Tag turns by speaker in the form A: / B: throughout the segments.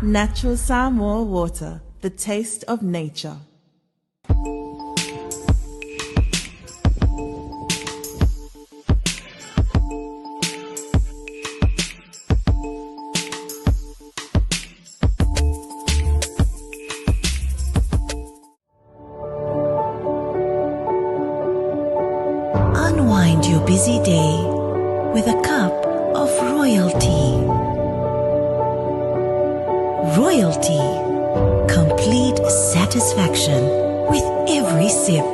A: Natural Samoa water, the taste of nature.
B: Unwind your busy day with a cup of royalty. Royalty. Complete satisfaction with every sip.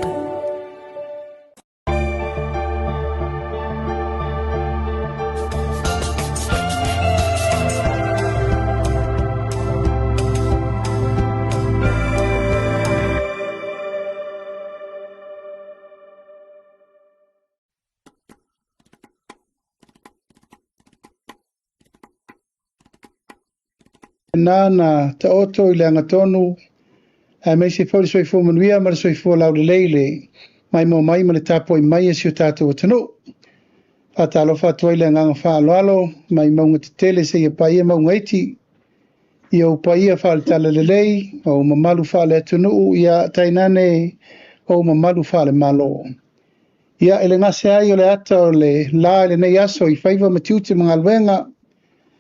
C: Na na taoto i le agatonu, aemaise foi le soifua manuia ma le soifua laulelei le maimoa mai ma le tapuai mai a si o tatou atunuu. Faatalofa atu ai le agaga faaaloalo mai mauga tetele seia paia mauga iti, i ou paia faale-talalelei, ou mamalu faale-atunuu, ia tainane ou mamalu faale-Malo. Ia, e le gase ai o le ata o le la i lenei aso i faiva ma tiute ma galuega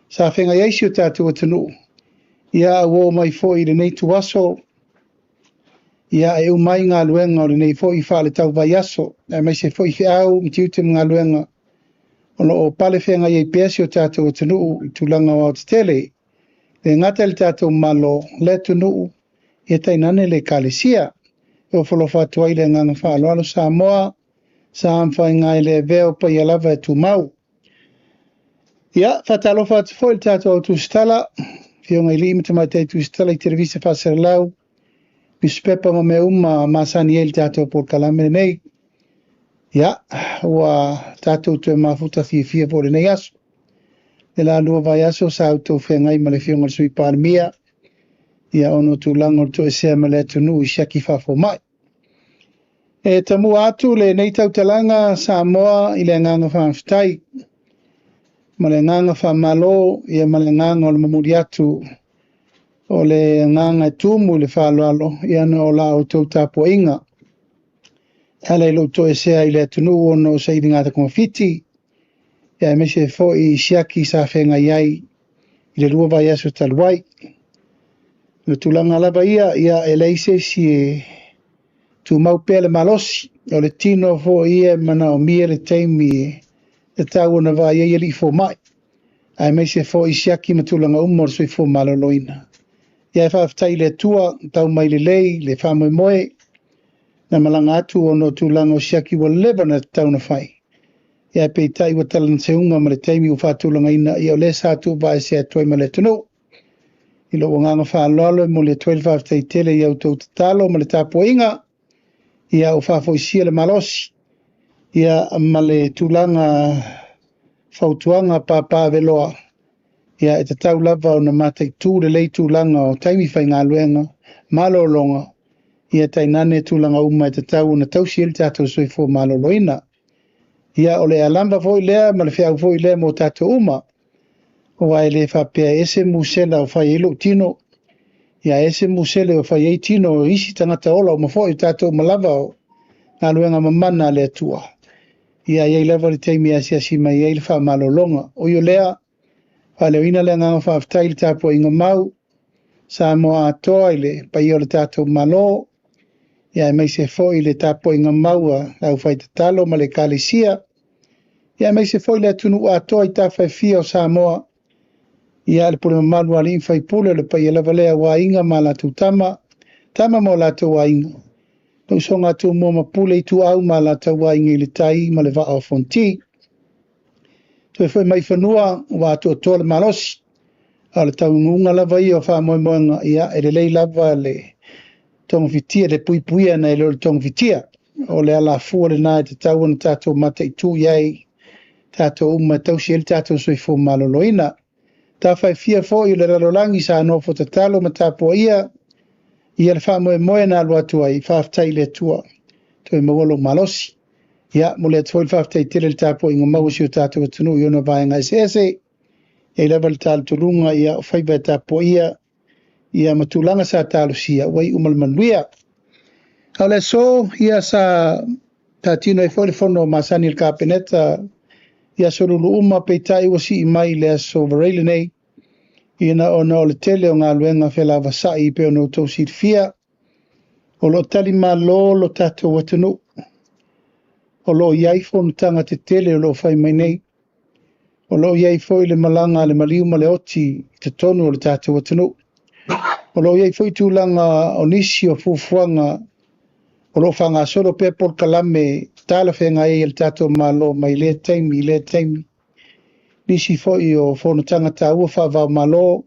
C: sa feagai ai si o tatou atunuu. Ia, a ua oo mai foi i lenei ituaso, ia, e uma ai galuega o lenei foi faale-tauvaiaso, aemaise foi feau ma tiute ma galuega o lo o pale feagai ai pea si o tatou atunuu i tulaga aoaotetele. E le gata i le tatou Malo, le atunuu, ia tainane le Ekalesia. E ofo alofa atu ai le agaga faaaloalo Samoa, sa mafaiga i le avea o paia lava e tumau. Ia, faatalofa atu foi i le tatou au tusitala, afioga i alii ma tamaitai tusitala i televisa faasalalau, nusipepa ma mea uma masani ai le tatou polokalame lenei. Ia, ua tatou toe mafuta fiafia foi i lenei aso. Le la lua vaiaso sa outou feagai ma le afioga i le Sui Palemia, ia ona o tulaga o le toesea ma le atunuu i siaki faafomai. E tamua atu lenei tautalaga Samoa i le agaga faafetai ma le agaga faamalo, ia ma le agaga o le momoli atu o le agaga e tumu i le faaaloalo, ia ona o la outou tapuaiga. E ala i lou toesea i le atunuu ona o sailiga togafiti, ia aemaise foi i siaki sa feagai ai i le lua vaiaso talu ai. O le tulaga lava ia, ia e leai se isi e tumau pea le malosi, o le tino foi ia e manaomia le taimi e tatau ona vaai ai alii fomai, aemaise foi siaki ma tulaga uma o le soifua maloloina. Ia e faafetai i le Atua, tau mai lelei le faamoemoe, na malaga atu ona o tulaga o siaki ua leva ona tatau ona fai. Ia peitai ua tala na seuga ma le taimi ua faatulagaina, ia o lea sa tuuvaese atu ai ma le atunuu. I lou agaga faaaloalo e momoli atu ai le faafetai tele i a outou tatalo ma le tapuaiga, ia ua faafoisia le malosi, ia ma le tulaga fautuaga papaaveloa, ia e tatau lava ona mataitu lelei tulaga o taimi faigaluega, malologa, ia tainane tulaga uma e tatau ona tausi ai le tatou soifua maloloina. Ia o le alama foi lea ma le feau foi lea mo tatou uma, aua e le faapea e ese musela o fai ai lou tino, ia ese musele o fai ai tino o isi tagata ola uma foi o tatou uma lava o galuega mamana a le Atua. Ia i ai lava le taimi e asiasi mai ai le faamalologa. O i o lea, faaleoina le agaga faafetai i le tapuaiga mau, Samoa atoa i le paia o le tatou Malo, ia aemaise foi le tapuaiga mau a le aufaitatalo ma le Ekalesia, ia aemaise foi le atunuu atoa i tafa e fia o Samoa, ia le pule mamalu a alii ma faipule o le paia lava lea aua aiga ma latou tama, tama ma o latou aiga, le usoga a Tumua ma Pule Ituau ma latou aiga i le tai ma le vaa o Fonoti. Toe foi mai fanua ua atoatoa le malosi, a o le taunuuga lava ia o faamoemoega, ia e lelei lava le togafitia, le puipuia na e le o le togafitia. O le alafua lena e tatau ona tatou mataitu i ai, tatou uma e tausi ai le tatou soifua maloloina. Tafa e fia foi o le lalolagi sa nofo tatalo ma tapuaia, ia le faamoemoe na alu atu ai, faafetai i le Atua, toe maua lou malosi. Ia, momoli atu foi le faafetai tele i le tapuaiga mau a si o tatou atunuu i ona vaega eseese. E i ai lava le talitonuga, ia, o faiva e tapuaia, Ia ma tulaga sa talosia ua iu ma le manuia. A o le aso, ia sa taatino ai foi le fono masani i le Kapeneta i aso lulu uma, peitai ua sii mai i le aso Vareile nei, ina ona o le tele o galuega felavasa'i pei ona outou silafia. O lo o talimalo lo tatou atunuu, o lo o i ai fonotaga tetele o lo o fai mai nei, o lo o i ai foi le malaga a le maliu ma le oti i totonu o le tatou atunuu. O lo o i ai foi tulaga o nisi o fuafuaga o lo o faagasolo pea polokalame talafeagai ai a le tatou Malo mai lea taimi i lea taimi. Nisi foi o fonotaga taua faava-o-Malo,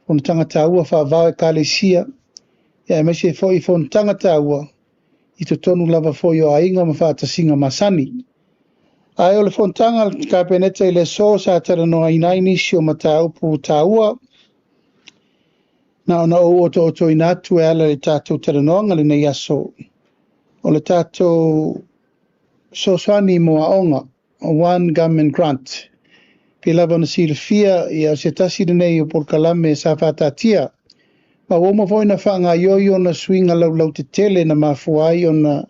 C: fonotaga taua faava o Ekalesia, aemaise foi fonotaga taua i totonu lava foi o aiga ma faatasiga masani. Ae o le fonotaga a le Kapeneta i le aso sa talanoaina ai nisi o mataupu taua, na ona ou otootoina atu e ala i le tatou talanoaga lenei aso, o le tatou fesoasoani mo aoga, One Government Grant. Pei lava ona silafia, ia o se tasi lenei o polokalame sa faataatia, ma ua uma foi ona faagaoioi ona suiga laulautetele na mafua ai ona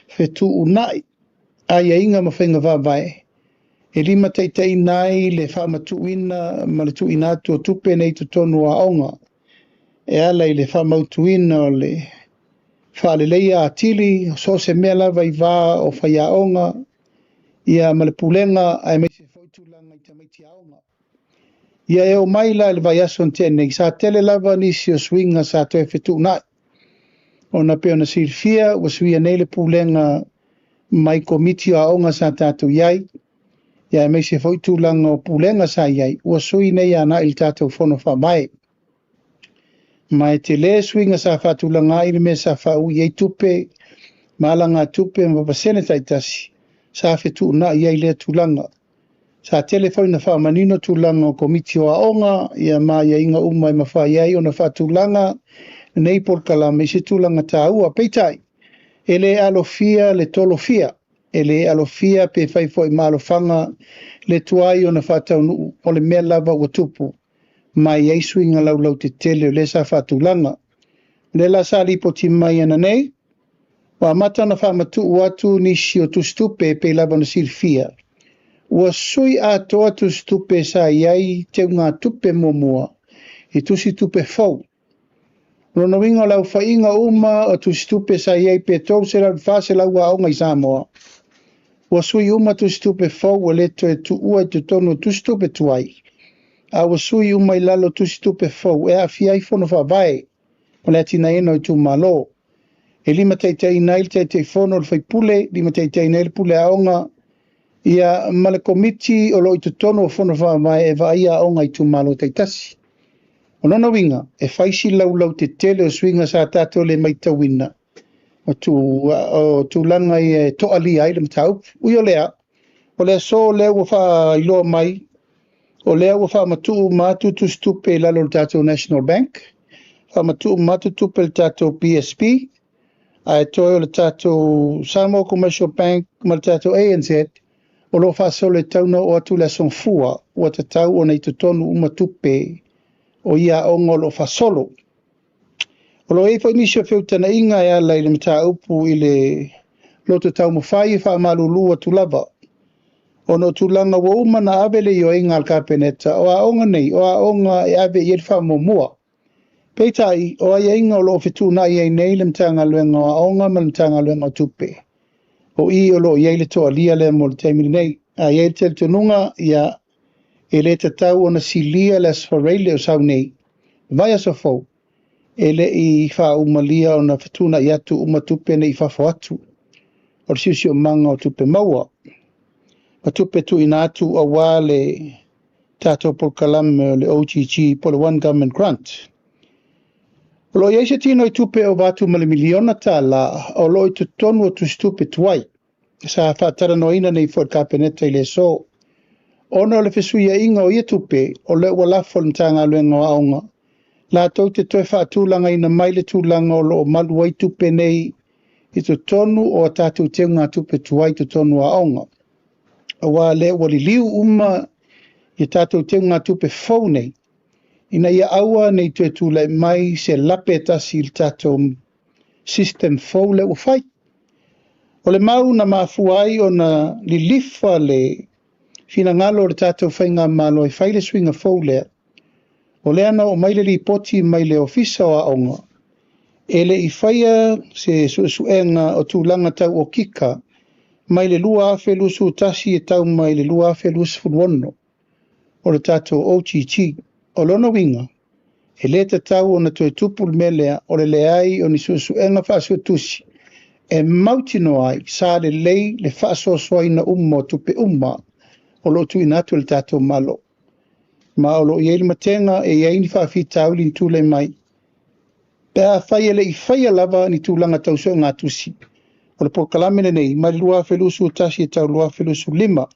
C: fetuunai aiaiga ma faiga faavae e limataitaiina ai le faamatuuina ma le tuuina atu o tupe nei i totonu o aoga e ala i le faamautuina o le faaleleia atili, so o se mea lava i va o faiaoga ia ma le pulega, aemaise foi tulaga i tamaiti aoga. Ia e oo mai la i le vaiaso na tea nei, sa tele lava nisi o suiga sa toe fetuunai, ona pei ona silafia ua suia nei le pulega mai komiti o aoga sa tatou i ai, ia aemaise foi tulaga o pulega sa i ai, ua sui nei agai i le tatou fono faavae. Ma e tele suiga sa faatulaga ai le mea sa faaui ai tupe ma alagatupe ma pasene taitasi sa fetuunai ai lea tulaga. Sa tele foi na faamanino tulaga o komiti o aoga, ia ma aiaiga uma e mafai ai ona faatulaga lenei polokalame i se tulaga taua. Peitai, e le alofia le tolofia, e le alofia pe fai foi ma alofaga le tuai ona faataunuu o le mea lava ua tupu, ma e i ai suiga laulautetele o lea sa faatulaga. O lea la sa lipoti mai ananei, ua amata ona faamatuu atu nisi o tusitupe e pei lava ona silafia. Ua sui atoa tusitupe sa i ai teugatupe muamua i tusitupe fou. O lona uiga o le aofaiga uma o tusitupe sa i ai pe 300 i le 400 aoga i Samoa, ua sui uma tusitupe fou, ua le toe tuua i totonu o tusitupe tuai, a ua sui uma i lalo o tusitupe fou e aafia ai fono faavae o le atinaeina o itumalo. E limataitaiina ai le Taitaifono o le Faipule, limataitaiina ai le Pule Aoga, ia ma le komiti o lo o i totonu o fono faavae e vaaia aoga i itumalo taitasi. O lona uiga, e fai si laulautetele o suiga sa tatou le matauina o tulaga ia e toalia ai le mataupu. Ui o lea, o le aso lea ua faailoa mai, o lea ua faamatuu uma atu tusitupe i lalo o le tatou National Bank, faamatuu uma atu tupe i le tatou BSB, ae toe o le tatou Samoa Commercial Bank ma le tatou ANZ o lo o faasolo e tau na oo atu le aso Gafua, ua tatau ona i totonu uma tupe o ia aoga o lo o faasolo. O lo o i ai foi nisi o feutagaiga e ala i le mataupu i le loto taumafai e faamalulu atu lava, ona o tulaga ua uma na ave le ioeiga a le Kapeneta, o aoga nei, o aoga e ave i ai le faamuamua. Peitai, o aiaiga o lo o fetuunai ai nei le Matagaluega o Aoga ma le Matagaluega o Tupe, o i o lo o i ai le toalia lea mo le taimi lenei. A i ai le talitonuga, ia e le tatau ona silia le Aso Faraile o sau nei, vaiaso fou, e le i faaumalia ona fetuunai atu uma tupe nei i fafo atu o le siosiomaga o tupe maua ma tupe tuuina atu aua le tatou polokalame o le OGG po o le One Government Grant. O lo o i ai se tino i tupe ova atu ma le $1 miliona o lo o i totonu o tusitupe tuai sa faatalanoaina nei foi i le Kapeneta i le aso. Ona o le fesuiaiga o ia tupe, o lea ua lafo i le Matagaluega o Aoga latou te toe faatulagaina mai le tulaga o lo o malu ai tupe nei i totonu o a tatou teugatupe tuai i totonu o aoga. Aua lea ua liliu uma i tatou teugatupe fou nei ina ia aua ne i toe tulai mai se lape e tasi i le tatou system fou lea ua fai. O le mau na mafua ai ona lilifa le finagalo o le tatou faigamalo e fai le suiga fou lea, o lea na oo mai le lipoti mai le Ofisa o Aoga, e le i faia se suesuega o tulaga tau okika mai le 2021 e tau mai le 2026 o le tatou OGG. O lona uiga, e le tatau ona toe tupu le mea lea o le leai o ni suesuega faasuetusi e mautinoa ai sa lelei le faasoasoaina uma o tupe uma o lo o tuuina atu e le tatou Malo. Ma o lo o i ai le matega e i ai ni faafitauli na tulai mai pe afai e le i faia lava ni tulaga tau suegatusi o le polokalame lenei mai le 2021 e tau 2025.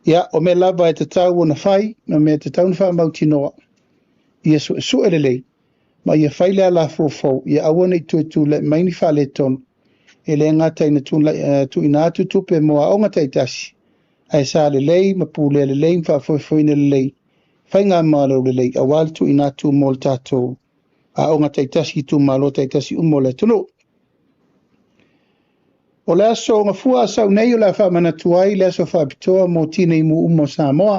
C: Ia, o mea lava e tatau ona fai, o mea e tatau ona faamautinoa, ia suesue lelei, ma ia fai le alafua fou, ia aua ne i toe tulai mai ni faaletonu, e le gata ina tuuina atu tupe mo aoga taitasi, ae sa lelei ma pulea lelei ma faafoefoeina lelei faigamalo lelei aua le tuuina atu mo le tatou aoga taitasi, itumalo taitasi uma o le atunuu. O le aso Gafua a sau nei o le a faamanatu ai le aso faapitoa mo tinei mu uma o Samoa.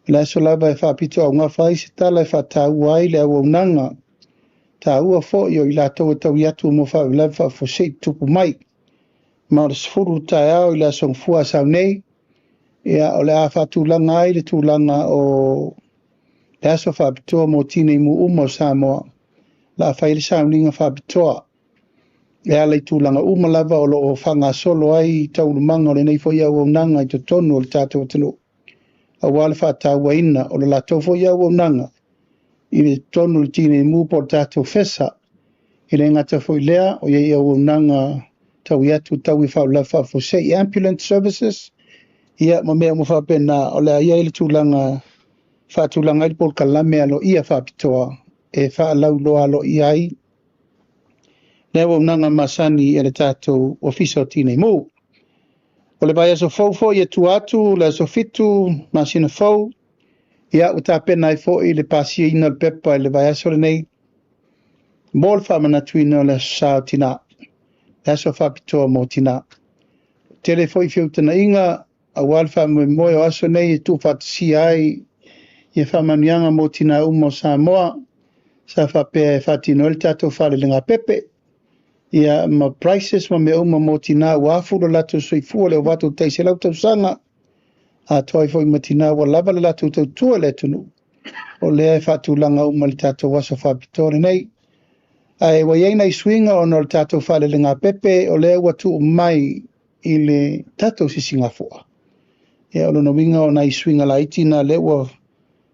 C: O le aso lava e faapitoaugafa ai se tala e faataua ai le auaunaga taua foi o i latou e taui atu mo faalavelave faafuasei tutupu mai. Ma o le 10 taeao i le aso Gafua a sau nei, ia, o le a faatulaga ai le tulaga o le aso faapitoa mo tinei mu uma o Samoa. O le a fai le sauniga faapitoa e ala i tulaga uma lava o lo o faagasolo ai taualumaga o lenei foi auaunaga i totonu o le tatou atunuu, aua le faatauaina o le latou foi auaunaga i le totonu o le tinei mu po o le tatou FESA. E le gata foi lea, o i ai auaunaga taui atu taui faalavelave faafuasei, ambulance services, ia ma mea uma faapena. O le a i ai le tulaga faatulaga ai le polokalame aloaia faapitoa e faalauiloa aloaia ai le auaunaga masani e le tatou Ofisa o Tinei Mu. O le vaiaso fou foi e tua atu, le aso 7 masina fou, ia ua tapena ai foi le pasiaina o le pepa i le vaiaso lenei mo le faamanatuina o le aso sa o tina, le aso faapitoa mo tina. Tele foi feutagaiga aua le faamoemoe o aso nei e tuufaatasia ai ia faamanuiaga mo tina uma o Samoa, sa faapea e faatino ai le tatou falelegapepe, ia ma prices ma mea uma mo tina ua afu lo latou soifua le ova atu tai 100 tausaga, atoa ai foi ma tina ua lava le latou tautua le atunuu. O lea e faatulaga uma le tatou aso faapitoa lenei. Ae ua i ai nai suiga ona o le tatou falelegapepe, o lea ua tuu mai i le tatou sisigafua. Ia, o lona uiga o nai suiga laiti na lea ua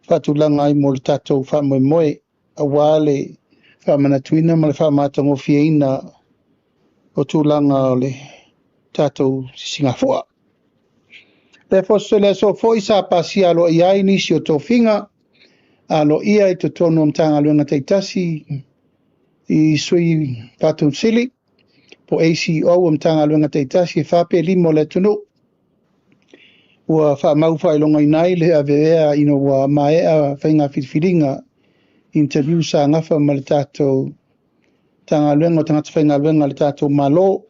C: faatulaga ai mo le tatou faamoemoe, aua le faamanatuina ma le faamatagofieina o tulaga o le tatou sisigafua. Le aso foi sa pasia aloaia ai nisi o tofiga aloaia i totonu o Matagaluega taitasi i sui Faatonu po ACEO o Matagaluega taitasi e 4 pe 5 o le atunuu. Ua faamau faailogaina ai le avea ina ua maea faiga filifiliga interview sa gafa ma le tatou Matagaluega o Tagata Faigaluega a le tatou Malo,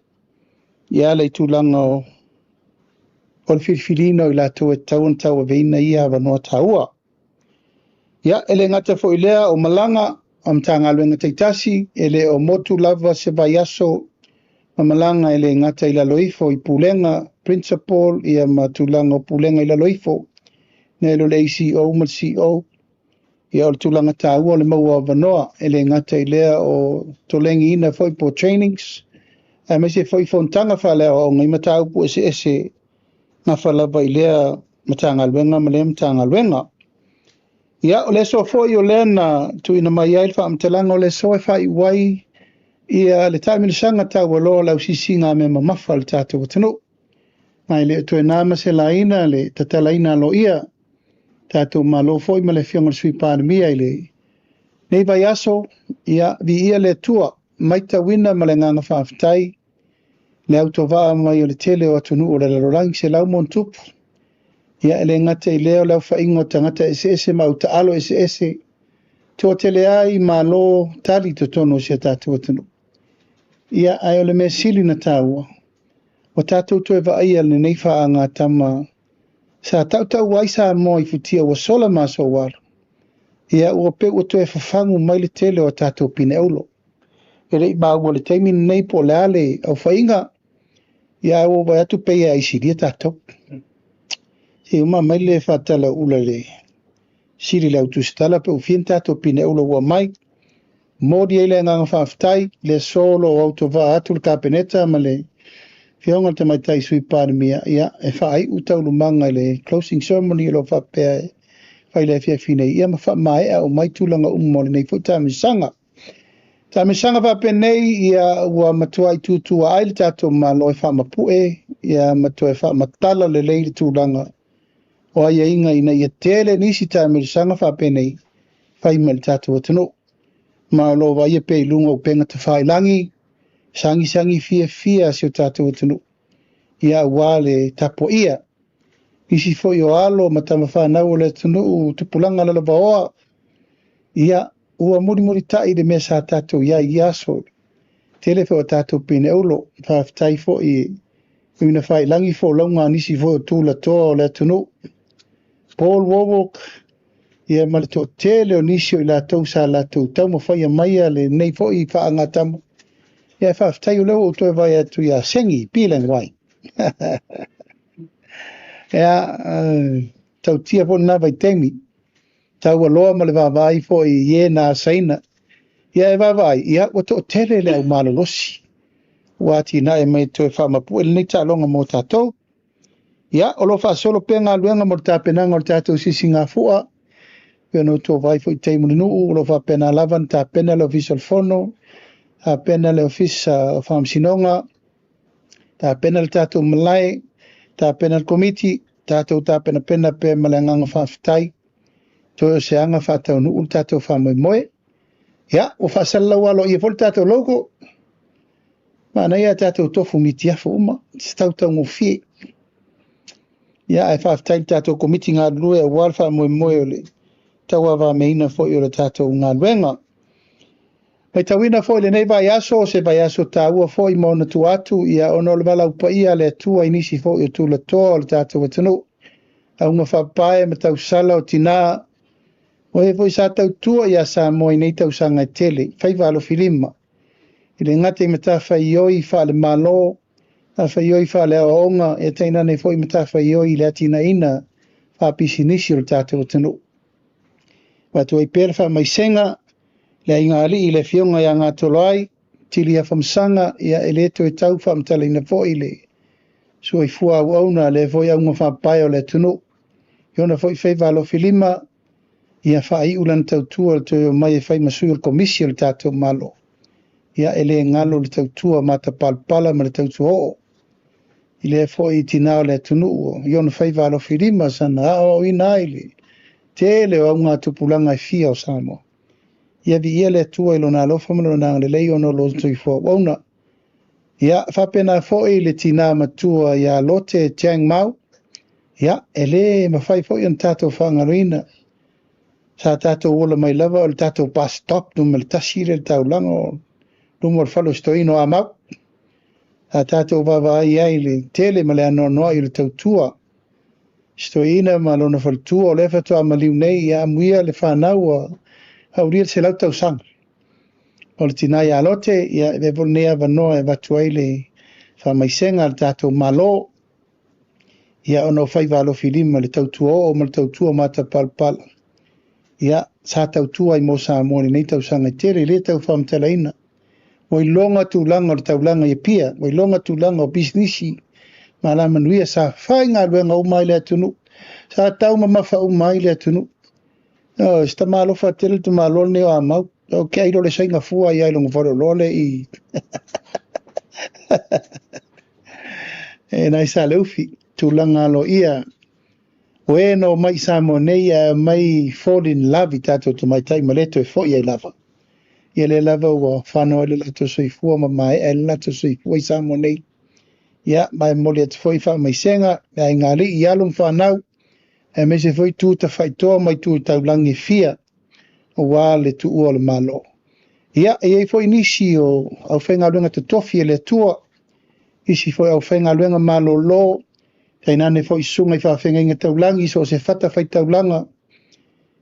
C: ia ala i tulaga o le filifiliina o i latou e tatau ona tauaveina ia avanoa taua. Ia, e le gata foi lea o malaga o Matagaluega taitasi, e le o motu lava se vaiaso ma malaga e le gata i lalo ifo i pulega, principal, ia ma tulaga o pulega i lalo ifo, nei lo le ACEO ma le CEO. Ia, o le tulaga taua o le maua avanoa, e le gata i lea o tolegiina foi po trainings, aemaise foi fonotaga faaleaoaoga i mataupu eseese gafa lava i lea Matagaluega ma lea Matagaluega. Ia, o le aso foi o lea na tuuina mai ai le faamatalaga o le aso e faaiu ai ia le taamilosaga taualoa o le ausisiga a mea mamafa a le tatou atunuu. Ma e le o toe na ma se laina le tatalaina aloaia tatou Malo foi ma le afioga i le Sui Palemia i lenei vaiaso. Ia, viia le Atua, maitauina ma le agaga faafetai le autovaa mai o le tele o atunuu o le lalolagi 100+. Ia, e le gata i lea o le aofaiga o tagata eseese ma autaalo eseese Toatele ai Malo tali i totonu o si a tatou atunuu. Ia, ae o le mea sili ona taua, ua tatou toe vaaia lenei faagatama sa tautaua ai Samoa i futia ua sola ma aso ua alu. Ia, ua pei ua toe fafagu mai le tele o a tatou pine aulo. E le i maua i le taimi lenei po o le a le aofaiga, ia ae ua ou vaai atu pei e aisilia tatou. Se i uma mai le faatalauula le sili i le au tusitala pe ua fia ni tatou pine auro ua aumai. Momoli ai le agaga faafetai i le aso o lo o autovaa atu le Kapeneta ma le Afioga i le Tamaitai Sui Palemia, ia, e faaiu taualumaga i le closing ceremony o lo o faapea e fai i le afiafi nei, ia ma faamaea uma ai tulaga uma o lenei foi taamilosaga. Taamilosaga faapenei, ia, ua matuai tutua ai le tatou Malo e faamapue, ia, ma toe faamatala lelei le tulaga o aiaiga ina ia tele nisi taamilosaga faapenei fai mai le tatou atunuu. Ma o lo o vaaia pea i luga o upega tafailagi, sagisagi fiafia a si o tatou atunuu, ia aua le tapuaia. Nisi foi o alo ma tamafanau o le atunuu tupulaga lalovaoa, ia, ua mulimulitai le mea sa tatou i ai i ia aso. Tele foi o tatou pine aulo. Faafetai foi i uina failagi folauga a nisi foi o tulatoa o le atunuu. Paul Wallwork, ia ma le toatele o nisi o i latou sa latou taumafaia maia lenei foi faagatama. Ia faafetai o lea ua ou toe vaai atu ia Sengi Pilang Wai. Ia, tautia foi lena vaitaimi. Taualoa ma le vaavaai foi i e na asaina. Ia e vaavaai, ia ua toatele le au malolosi ua atinae mai toe faamapue lenei taaloga mo tatou. Ia, o lo o faasolo pea galuega mo le tapenaga o le tatou sisigafua. Pei ona outou vaai foi i tai Mulinuu, o lo o faapena lava ona tapena le Ofisa o le Fono, tapena le Ofisa o Faamasinoga, tapena le tatou malae, tapena le komiti, tatou tapenapena pea ma le agaga faafetai. Toe o se aga faataunuu le tatou faamoemoe. Ia, ua faasalalau aloaia foi le tatou logo. Manaia a tatou tofu mitiafu uma, se tautaugofie. Ia, ae faafetai i le tatou komiti galulue aua le faamoemoe o le tauavameaina foi o le tatou galuega. Matauina foi lenei vaiaso, o se vaiaso taua foi ma ona tua atu, ia ona o le valaau paia a le Atua i nisi foi o tulatoa o le tatou atunuu. Auga faapae ma tausala o tinā, o e foi sa tautua ia Samoa i nei tausaga e tele, faiva alofilima, i le gata i matafaioi faale-Malo, matafaioi faale-aoaoga, ia tainane foi matafaioi i le atinaeina faapisinisi o le tatou atunuu. Avatu ai pea le faamaisega, le aiga alii i le afioga ia Gatoloai, Tili Afamasaga, ia e le toe tau faamatalaina foi le soifua auauna, lea foi auga faapae o le atunuu. I ona foi faiva alofilima, ia faaiu lana tautua le toe omai e fai ma sui o le komisi o le tatou Malo. Ia e le galo le tautua matapalapala ma le tautua oo. I lea foi tinā o le atunuu, i ona faiva alofilima sana aoaoina ai le tele o auga tupulaga e fia o Samoa. Ia viia le Atua i lona alofa ma lona agalelei ona o lona soifua auauna. Ia faapena foi le tinā matua ia Lote Chang Mau. Ia e le mafai foi ona tatou faagaloina. Sa tatou ola mai lava o le tatou bus stop numera 1 le taulaga o luma o le fale o Stoino Amau. Sa tatou vaavaai ai le tele ma le anoanoai o le tautua. Stoina ma lona faletua o lea faatoa maliu nei, ia amuia le fanau ua aulia le 100 tausaga. O le tinā ia Lote, ia e avea lenei avanoa e avatu ai le faamaisega a le tatou Malo. Ia ona o faiva alofilima le tautua oo ma le tautua matapalapala. Ia, sa tautua ai mo Samoa lenei tausaga e tele, le tau faamatalaina. Ua iloga tulaga o le taulaga i Apia, ua iloga tulaga o pisinisi, ma alamanuia sa faigaluega uma ai le atunuu, sa taumamafa uma ai le atunuu. O, se tamalofa tele le tamaloa lenei o Amau. O ke ailo le sainga fua ia i longa faleoloa le i e nai sa leufi, tulaga aloaia. O e na omai i Samoa nei, ae omai fall in love i tatou tamaitai ma le toe foi ai lava. Ia lea lava ua fanau ai le latou soifua ma maea ai le latou soifua i Samoa nei. Ia, ma e momoli atu foi faamaisega, le aiga alii i alo ma fanau, aemaise foi tu tafaitoa mai tu taulagi e fia. aua le tuua o le Malo. Ia, e i ai foi nisi o aufaigaluega totofi e le Atua, isi foi aufaigaluega malolo, tainane foi susuga i faafeagaiga taulagi i so o se fatafaitaulaga,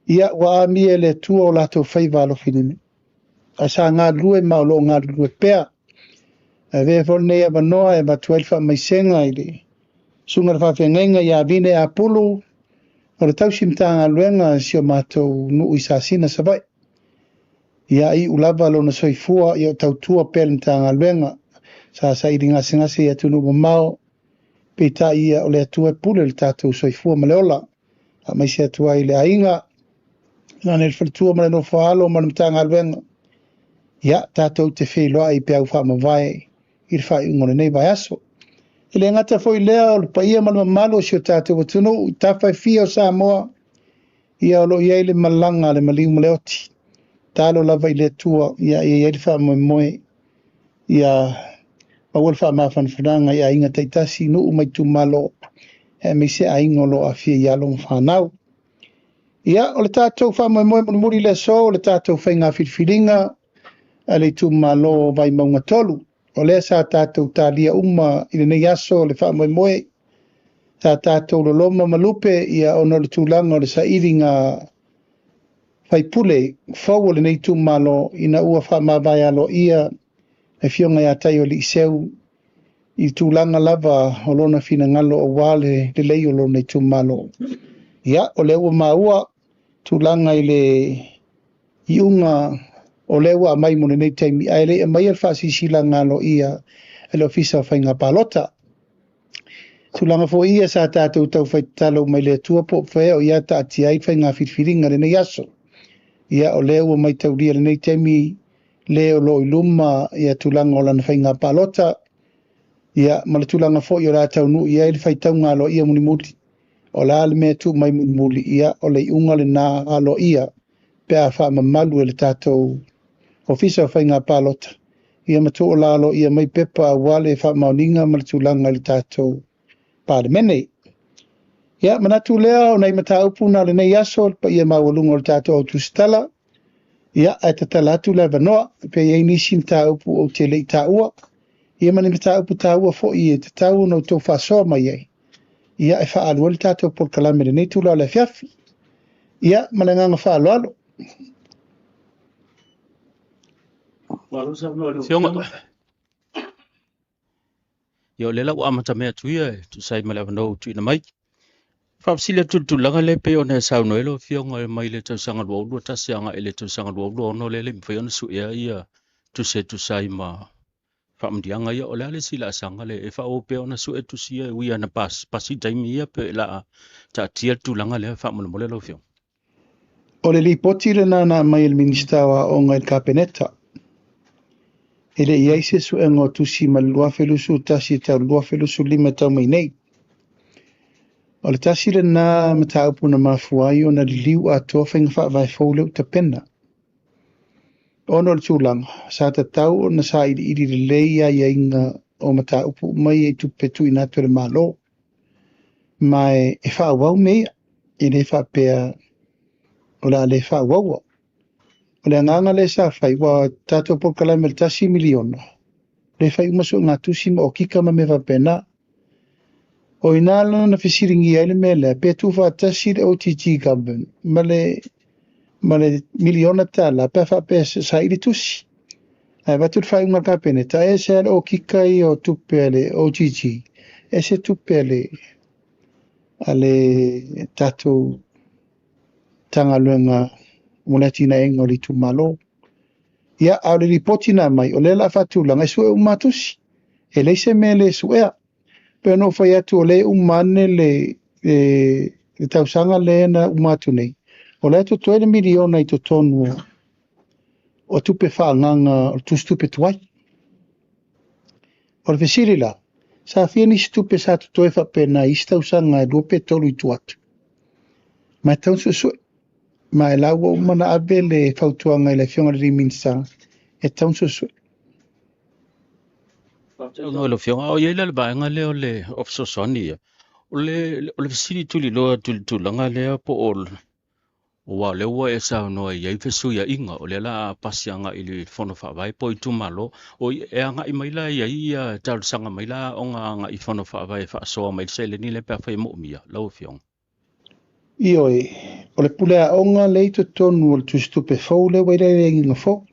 C: ia, ua amia e le Atua o latou faiva alofilima, ae sa galulue ma o lo o galulue pea. Ae avea foi lenei avanoa e avatu ai le faamaisega i le susuga i le faafeagaiga ia Vine Apulu, o le tausi Matagaluega a si o matou nuu i Sasina, Savaii. Ia iu lava lona soifua, ia o tautua pea le Matagaluega. Sa saili gasegase i atunuu mamao, peitai ia o le Atua e pule le tatou soifua ma le ola. Faamaise atu ai i le aiga, tainane le faletua ma le nofo a alo ma le Matagaluega. Ia, tatou te feiloai i peau faamavae i le faaiuga o lenei vaiaso. E le gata foi i lea o le paia ma le mamalu o si o tatou atunuu i tafa e fia o Samoa, ia o lo o i ai le malaga a le maliu ma le oti. Tatalo lava i le Atua ia i ai le faamoemoe, ia maua le faamafanafanaga i aiga taitasi, nuu ma itumalo, aemaise aiga o lo o aafia i alo ma fanau. Ia, o le tatou faamoemoe mulimuli i le aso, o le tatou faiga filifiliga a le itumalo o Vaimauga 3. O lea sa tatou talia uma i lenei aso le faamoemoe, sa tatou loloma ma lupe ia ona o le tulaga o le sailiga faipule fou o lenei itumalo ina ua faamavae aloaia le afioga ia Taioaliiseu i tulaga lava o lona finagalo aua le lelei o lona itumalo. Ia, o lea ua maua tulaga i le iuga o lea ua aumai mo lenei taimi, ae le i aumaia le faasilasilaga aloaia e le Ofisa o Faiga Palota. Tulaga foi ia sa tatou taufai tatalo mai le Atua po o fea o ia taatia ai faiga filifiliga lenei aso. Ia, o lea ua maitaulia lenei taimi le o lo o i luma ia tulaga o lana faiga palota, ia ma le tulaga foi o le a taunuu i ai le faitauga aloaia mulimuli. O le a le mea tuu mai mulimuli, ia o le iuga lena aloaia pe a faamamalu e le tatou Ofisa o Faiga Palota, ia ma tuualalo aloaia mai pepa aua le faamaoniga ma le tulaga i le tatou Palemene. Ia, manatu lea o nai mataupu na lenei aso, le paia maualuga o le tatou au tusitala. Ia, ae tatala atu le avanoa, pe i ai nisi mataupu ou te le i taua, ia ma ni mataupu taua foi e tatau ona outou faasoa mai ai, ia e faaalu ai le tatou polokalame i lenei itula o le afiafi. Ia, ma le agaga faaaloalo.
D: Afioga. Ia o lea la ua amatamea atu ia e tusa ai ma le avanoa ua tuuina mai. Faafesili atu i le tulaga lea pei ona e saunoa ai lau Afioga mai le tausaga 2021 agai i le tausaga 2026 lea e le i mafai ona suea ia tusi e tusa ai ma faamanuiaga ia. O le a le isi laasaga lea e faaauau pea ona sue tusi ia e ui lava ina pasi le taimi ia pe o le a taatia le tulaga lea faamolemole lau Afioga?
C: O le lipoti lena na aumai e le Minisita o Aoga i le Kapeneta. E le i i ai se suega o tusi mai le 2021 e tau le 2025 e tau mai nei. O le tasi lena mataupu na mafua ai ona liliu atoa faiga faavae fou lea ua tapena. Ona o le tulaga, sa tatau ona sailiili lelei aiaiga o mataupu uma ia i tupe tuuina atu e le Malo. Ma e faaauau mea ia, e le faapea o le a le faaauaua. O le agaga lea sa fai, ua tatou polokalame i le $1 miliona, le fai uma suegatusi ma okika ma mea faapena. O i ina la na fesiligia ai le mea lea, pe tuufaatasi le OGG Government ma le $1 miliona, pe a faapea e saili tusi. Ae avatu le faaiuga a le Kapeneta, e ese lava le okika ia o tupe a le OGG, ese tupe a le tatou Matagaluega mo le atinaeina o le itumalo. Ia, a o le lipoti na aumai, o lea o le a faatulaga e sue uma lava tusi. E leai se mea e le suea. Pei ona ou fai atu o lea e uma ane le tausaga lea na uma atu nei, o lea e totoe le $1 miliona i totonu o tupe faaagaaga o le tusitupe tuai. O le fesili la, sa fia nisi tupe sa totoe faapena i isi tausaga e 2 pe 3 i tua atu? Ma e tatau ona suesue. Ma e la ua uma ona ave le fautuaga i le Afioga i le Minisita, e tatau ona suesue.
D: Saunoa lau Afioga, o i ai la le vaega lea o le o fesoasoani ia. O le fesili tuliloa atu i le tulaga lea po o Aua o lea ua e saunoa i ai fesuiaiga, o lea la a pasi agai i le Fono Faavae po o itumalo, o e agai mai la i ai ia talosaga mai la aoga agai i Fono Faavae e faasoa mai le seleni lea pe afai e moomia, lau Afioga?
C: Ioe, o le pule aoga lea i totonu o le tusitupe fou lea ua i le aiaiga fou.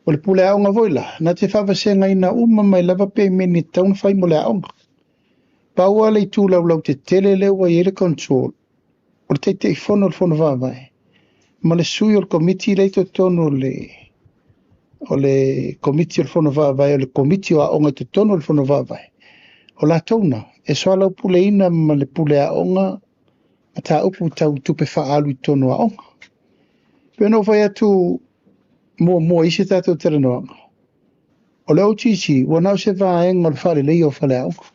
C: O le pule aoga foi la, na te faavasegaina uma mai lava pemeni e tatau ona fai mo le aoga. Pau lava le itu laulautetele lea ua i ai le control, o le Taitaifono o le Fono Faavae ma le sui o le Komiti lea i totonu o le Komiti o le Fono Faavae, o le Komiti o Aoga i totonu o le Fono Faavae, o latou na e soalaupuleina ma le pule aoga mataupu tau tupe faaalu i totonu o aoga. Pe ona ou fai atu muamua i se tatou talanoaga, o le OGG ua na o se vaega o le faaleleia o faleaoga.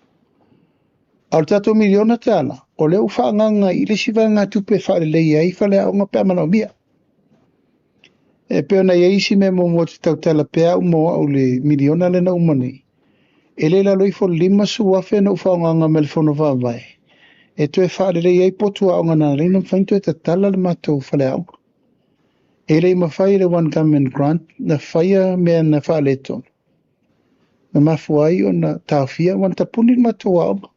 C: A o le tatou miliona tala, o lea ua faaagaaga i le isi vaegatupe e faaleleia ai faleaoga pe a manaomia. E pei ona i ai isi mea muamua ou te tautala pea au mo au i le miliona lea na uma nei, e le i lalo ifo o le $50,000 na ou faaaogaina mai le Fono Faavae e toe faaleleia ai potu aoga na ala ai ona mafai ona toe tatala le matou faleaoga. E le i mafai e le One Government Grant na faia mea na faaletonu, na mafua ai ona taofia ua na tapuni le matou aoga.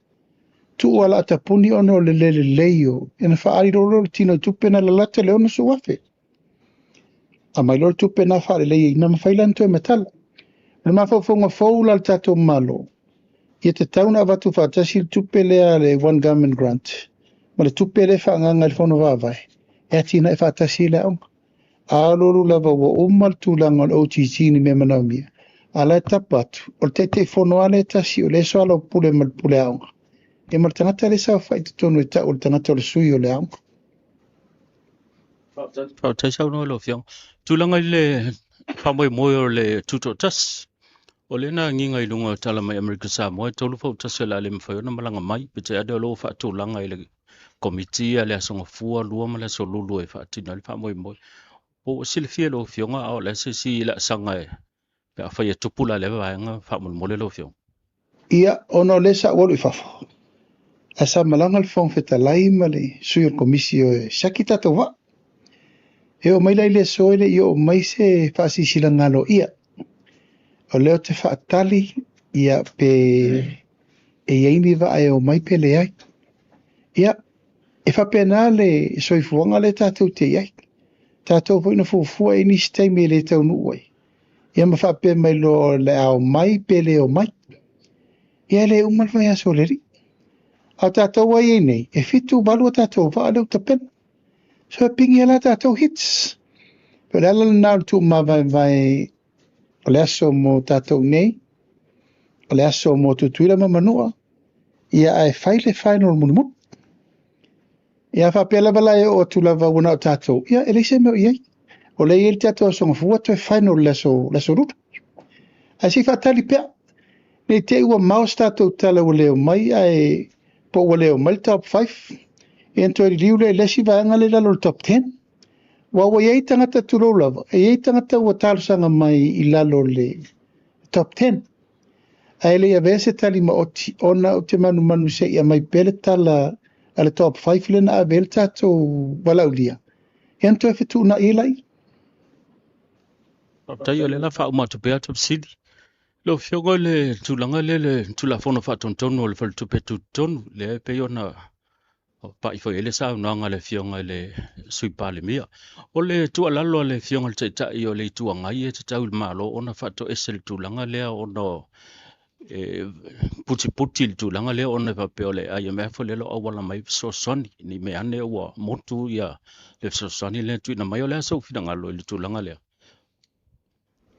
C: Tuu ala tapuni ona o le le lelei o, ina faaali loa lea o le tino i tupe na lalata le $60,000. A mai loa le tupe na faalelei na mafai la ona toe matala. O le mafaufauga fou la le tatou Malo, ia tatau ona avatu faatasi le tupe lea le One Government Grant ma le tupe lea faaagaaga i le Fono Faavae e atinae faatasi le aoga. A alualu lava ua uma le tulaga o le OGG ni mea manaomia, a la e tapa atu, o le Taitaifono lava lea tasi o lea e soalaupule ma le pule aoga, ia ma le tagata lea e saofai i totonu e tau o le tagata o le sui o le aoga.
D: Faafetai saunoa i lau Afioga. Tulaga i le faamoemoe o le tutoatasi, o lea na agiga i luga o tala mai Amerika Samoa e tolu fautasi o le a le mafai ona malaga mai, peitai ane o lo o faatulaga i le komiti a le Aso Gafua 2 ma le Aso Lulu e faatino ai le faamoemoe. Po ua silafia e lau Afioga a o le a se isi laasaga e pe afai e tupu la lea vaega faamolemole lau Afioga?
C: Ia, ona o lea sa ou alu i fafo, ae sa malaga le Fofoga Fetalai ma le sui o le Komisi e siaki tatou vaa. E oo mai la i le aso e le i oo mai se faasilasila aloaia. O lea ou te faatali ia pe e i ai ni vaa e o mai pe leai. Ia, e faapena le soifuaga lea tatou te i ai. Tatou foi na fuafua e nisi taimi e le taunuu ai. Ia ma faapea mai loa o le a omai pe le omai. Ia e le uma le vaiaso o le alii. A o tatou ai ai nei, e 7 8 a tatou vaa lea ua tapena. So e pigi la tatou hits. O le ala lena o le tuumavaevae o le aso mo tatou nei, o le aso mo Tutuila ma Manua, ia ae fai le final mulimuli. Ia faapea lava la e oo atu lava ua na o tatou, ia e leai se mea o i ai. O lea e i ai le tatou aso Gafua toe final le aso Lulu. Ae se i faatali pea. Nei te i ua mao se tatou tala ua le omai ae po ua le omai le top 5. Ia ona toe liliu lea i le isi vaega lea i lalo o le top 10. Ua i ai tagata tulou lava, e i ai tagata ua talosaga mai i lalo o le top 10. Ae le i avea se tali maoti ona ou te manumanu se i aumai pea le tala a le top 5 lea na ave ai le tatou valaaulia. Ia ona toe fetuunai ai laia.
D: Faafetai o lea la faauma atu pea atu fesili. Lau Afioga i le tulaga lea le Tulafono Faatonutonu o le Faletupe Tutotonu, lea e pei ona pai foi ai le saunoaga a le Afioga i le Sui Palemia. O le tuualalo a le Afioga i le Taitai o le Itu Agai e tatau i le Malo ona faatoese le tulaga lea ona e putiputi le tulaga lea ona e faapea o le IMF o lea o lo o auala mai fesoasoani ni mea ane ua motu ia le fesoasoani lea tuuina mai. O le a sou finagalo i le tulaga lea?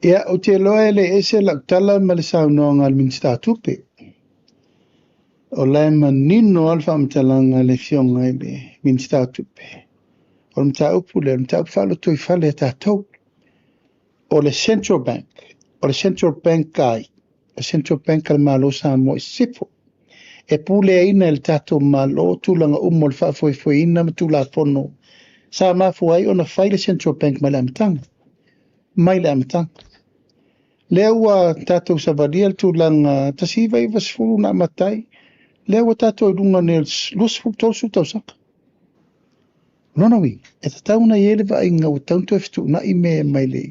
C: Ia, ou te iloa e le ese lau tala ma le saunoaga a le Minisita o Tupe. O la e manino lava le faamatalaga a le Afioga i le Minisita o Tupe. O le mataupu lea, o le mataupu faalotoifale a tatou. O le Central Bank, o le Central Bank ai, o le Central Bank a le Malo o Samoa i Sisifo. E puleaina e le tatou Malo tulaga uma o le faafoefoeina ma Tulafono sa mafua ai ona fai le Central Bank mai le amataga. Mai le amataga. Lea ua tatou savalia le tulaga 1990 na amata ai, lea ua tatou i luga nei o le 20 30 tausaga. O lona uiga, e tatau ona i ai le vaaiga ua tatau ona toe fetuunai mea mai le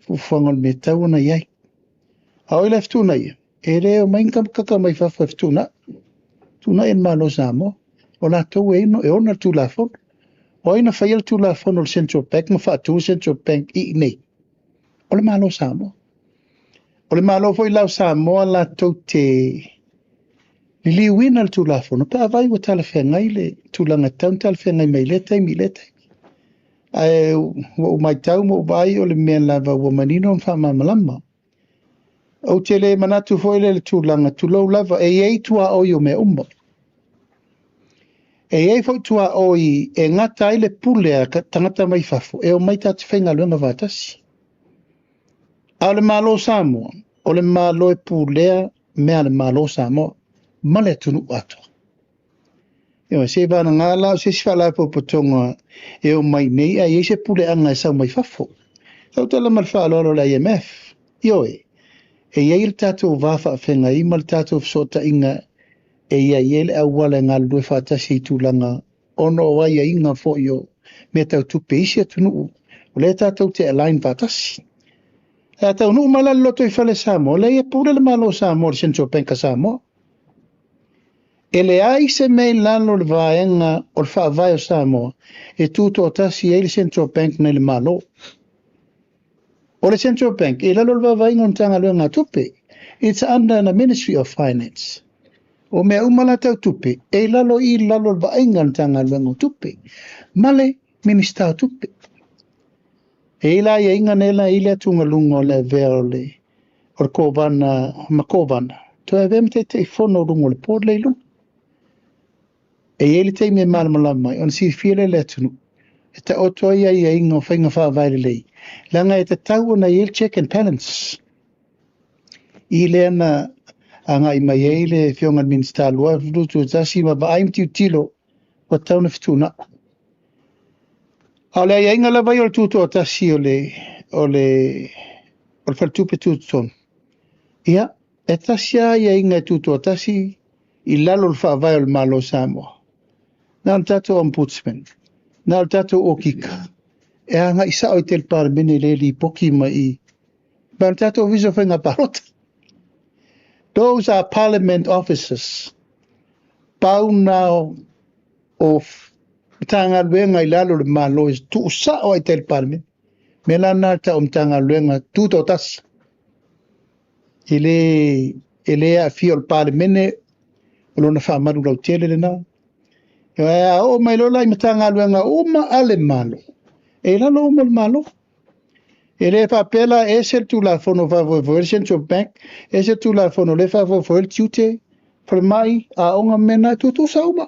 C: fuafuaga o le mea e tatau ona i ai. A o ai la e fetuunaia? E le omai ni kaka mai fafo e fetuunai. Fetuunai e le Malo o Samoa. O latou e ona le Tulafono. O ai na faia le Tulafono o le Central Bank ma faatu le Central Bank i inei? O le Malo o Samoa. O le Malo foi la o Samoa latou te liliuina le Tulafono pe afai ua talafeagai le tulaga e tatau ona talafeagai mai i lea taimi i lea taimi. Ae ua ou matau ma ou vaai o le mea lava ua manino ma faamalamalama. Ou te le manatu foi lea i le tulaga, tulou lava, e i ai tuaoi o mea uma. E i ai foi tuaoi e gata ai le pule a tagata mai fafo e omai tatou faigaluega faatasi. A o le Malo o Samoa, o le Malo e pulea mea a le Malo o Samoa ma le atunuu atoa. Ioe, seiavagana la o se isi faalapotopotoga e omai nei ae i ai se puleaga e sau mai fafo. Tautala ma le faaaloalo le IMF. Ioe, e i ai le tatou va faafeagai ma le tatou fesootaiga e i ai ai le auala e galulue faatasi i tulaga ona o aiaiga foi o mea tau tupe i isi atunuu, o lea tatou te align faatasi. E a taunuu mai la le lotoifale Samoa, leai e pule le Malo o Samoa i le Central Bank a Samoa. E leai se mea i lalo o le vaega o le faavae o Samoa e tutoatasi ai le Central Bank nai le Malo. O le Central Bank e i lalo o le vaavaaiga o le Matagaluega a Tupe. It's under the Ministry of Finance. O mea uma la tau tupe, e i lalo i lalo o le vaaiga a le Matagaluega o Tupe ma le Minisita o Tupe. E i ai la aiaiga nei la e i ai le atugaluga o le avea o le o le Kovana ma Kovana, toe avea ma Taitaifono o luga o le board lea i luga. E i ai le taimi e malamalama ai, ona silafia lea e le atunuu, e taoto ai aiaiga o faiga faavae lelei, leaga e tatau ona i ai le check and balance. I lea na agai mai ai le Afioga i le Minisita 2021 ma vaai ma tilotilo ua tatau ona fetuunai. A o le aiaiga lava ia o le tutoatasi o le, o le, o le faletupe tutotonu, ia, e tasi lava aiaiga e tutoatasi i lalo o le faavae o le Malo o Samoa. Na o le tatou Ombudsman, na o le tatou Okika, e agai sao i le Palemene le lipoti mai i, ma o le tatou Ofisa o Faiga Palota. Those are parliament officers. Pau na o Matagaluega i lalo o le Malo e tuusao ai i tai i le Palemene. Mea la na tau o Matagaluega tutoatasi. E le aafia o le Palemene o lona faamalu lautele lena. E a oo mai loa la i Matagaluega uma a le Malo, e i lalo uma o le Malo. E le faapea la e ese le Tulafono faafoefoe le Central Bank, ese le Tulafono le faafoefoe le tiute, falemai, aoga, mea na e tutusa uma.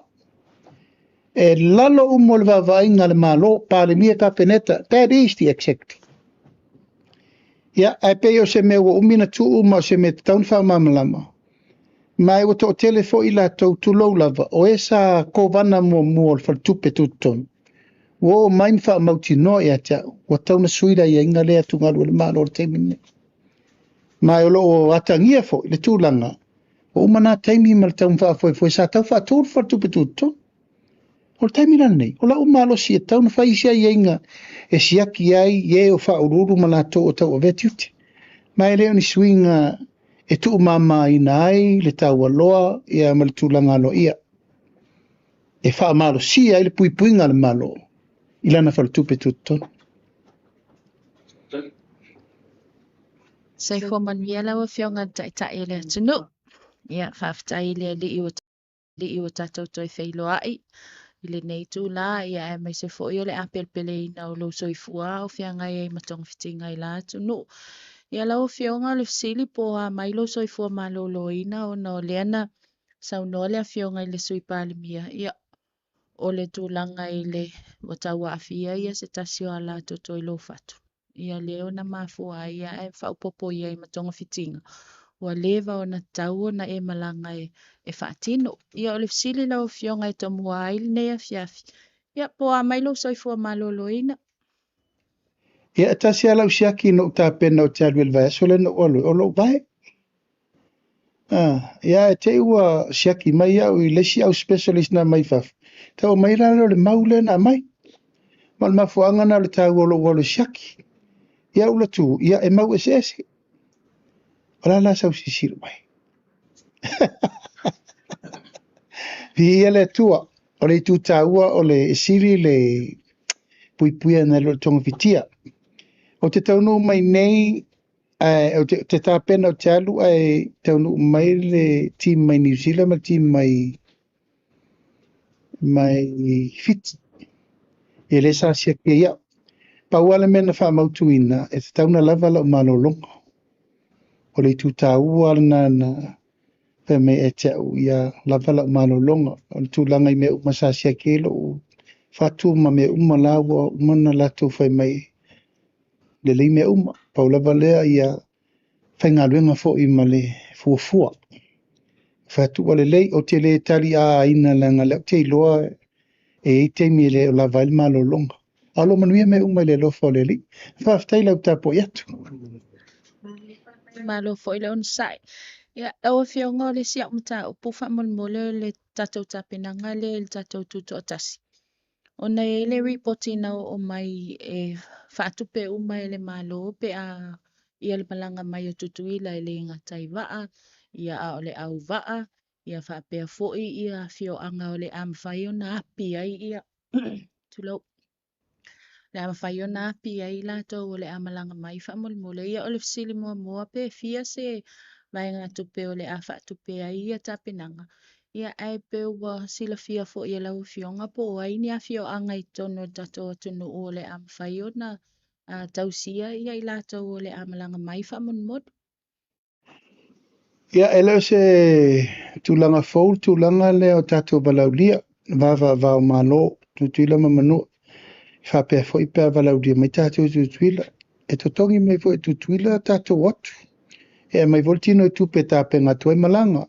C: E lalo uma o le vaavaaiga a le Malo, Palemia, Kapeneta, that is the executive. Ia, ae pei o se mea ua umi na tuu ma o se mea tatau ona faamalamalama. Ma e ua toatele foi latou tulou lava, o e sa kovana muamua o le faletupe tutotonu. Ua oo mai ma faamautinoa ia te au, ua tatau ona sui le aiaiga lea atugalu e le Malo o le taimi lenei. Ma o lo o atagia foi le tulaga, ua uma nā taimi ma le tau faafoefoe sa tau faatu le faletupe tutotonu. O le taimi la lenei, o lau malosi e tatau ona fai isi aiaiga e siaki ai e o faauluulu ma latou o tauavea tiute. Ma e le o ni suiga e tuumamaina ai le taualoa ia ma le tulaga aloaia. E faamalosia ai le puipuiga a le Malo i lana faletupe tutotonu.
E: Soifua manuia lau Afioga i le Taitai o le atunuu. Ia, faafetai i le Alii ua Alii ua tatou toe feiloai i lenei itula, ia aemaise foi o le apelepeleina o lou soifua o feagai ai ma togafitiga i la atunuu. Ia lau Afioga o le fesili po o a mai lou soifua maloloina ona o lea na saunoa le Afioga i le Sui Palemia, ia o le tulaga i le ua tauaafia ia se tasi o alatoto i lou fatu. Ia lea ona mafua ai ae faaopoopo i ai ma togafitiga, ua leva ona tatau ona e malaga e faatino. Ia o le fesili lau Afioga e tomua ai lenei afiafi, ia po o a mai lou soifua maloloina?
C: Ia, e tasi lava lau siaki na ou tapena ou te alu i le vaiaso lea na ou alu ai, o lou vae. Ia, e te i ua siaki mai au i le isi au specialist na mai fafo, tau mai la lea o le mau lea na aumai. Ma o le mafuaaga lena o le taua o lou alu e siaki. Ia ou alu atu, ia e mau eseese. O le a la sau silasila mai? Viia le Atua, o le itu taua o le e sili le puipuia nai lo le togafitia. Ou te taunuu mai nei, ae ou te tapena ou te alu ae taunuu mai le team mai Niu Sila ma le team mai mai Fiti. Ia lea sa siakia ai au. Pau lava le mea na faamautuina, e tatau ona lava lau malologa. O le itu taua lena na fai mai ia te au, ia lava lau malologa. O le tulaga i mea uma sa siaki ai lou fatu ma mea uma la ua uma ona latou fai mai, lelei mea uma. Pau lava lea ia faigaluega foi ma le fuafua. Fai atu ua lelei, ou te le taliaaina leaga o lea ou te iloa e i ai taimi e le o lava ai le malologa. A o lo o manuia mea uma i le alofa o le Alii. Faafetai i lau tapuai atu.
E: Malo foi le onosai. Ia, lau Afioga, o le isi au mataupu faamolemole o le tatou tapenaga lea i le tatou Tutoatasi. Ona e i ai le ripoti na oo mai e faatupe uma e le Malo pe a ia le malaga mai o Tutuila e le gata i vaa, ia a o le auvaa, ia faapea foi ia afioaga o le a mafai ona api ai ia tulou, le a mafai ona api ai latou o le a malaga mai faamolemole. Ia o le fesili muamua pe fia se vaegatupe o le a faatupe ai ia tapenaga, ia ae pe ua silafia foi e lau Afioga po o ai ni afioaga i totonu o le tatou atunuu o le a mafai ona tausia ia i latou o le a malaga mai faamolemole.
C: Ia, e le o se tulaga fou le tulaga lea o tatou valaaulia, va va o Malo, Tutuila ma Manua. E faapea foi pe a valaaulia mai tatou i Tutuila. E totogi mai foi e Tutuila tatou atu. E aumai foi le tino i tupe e tapena atu ai malaga,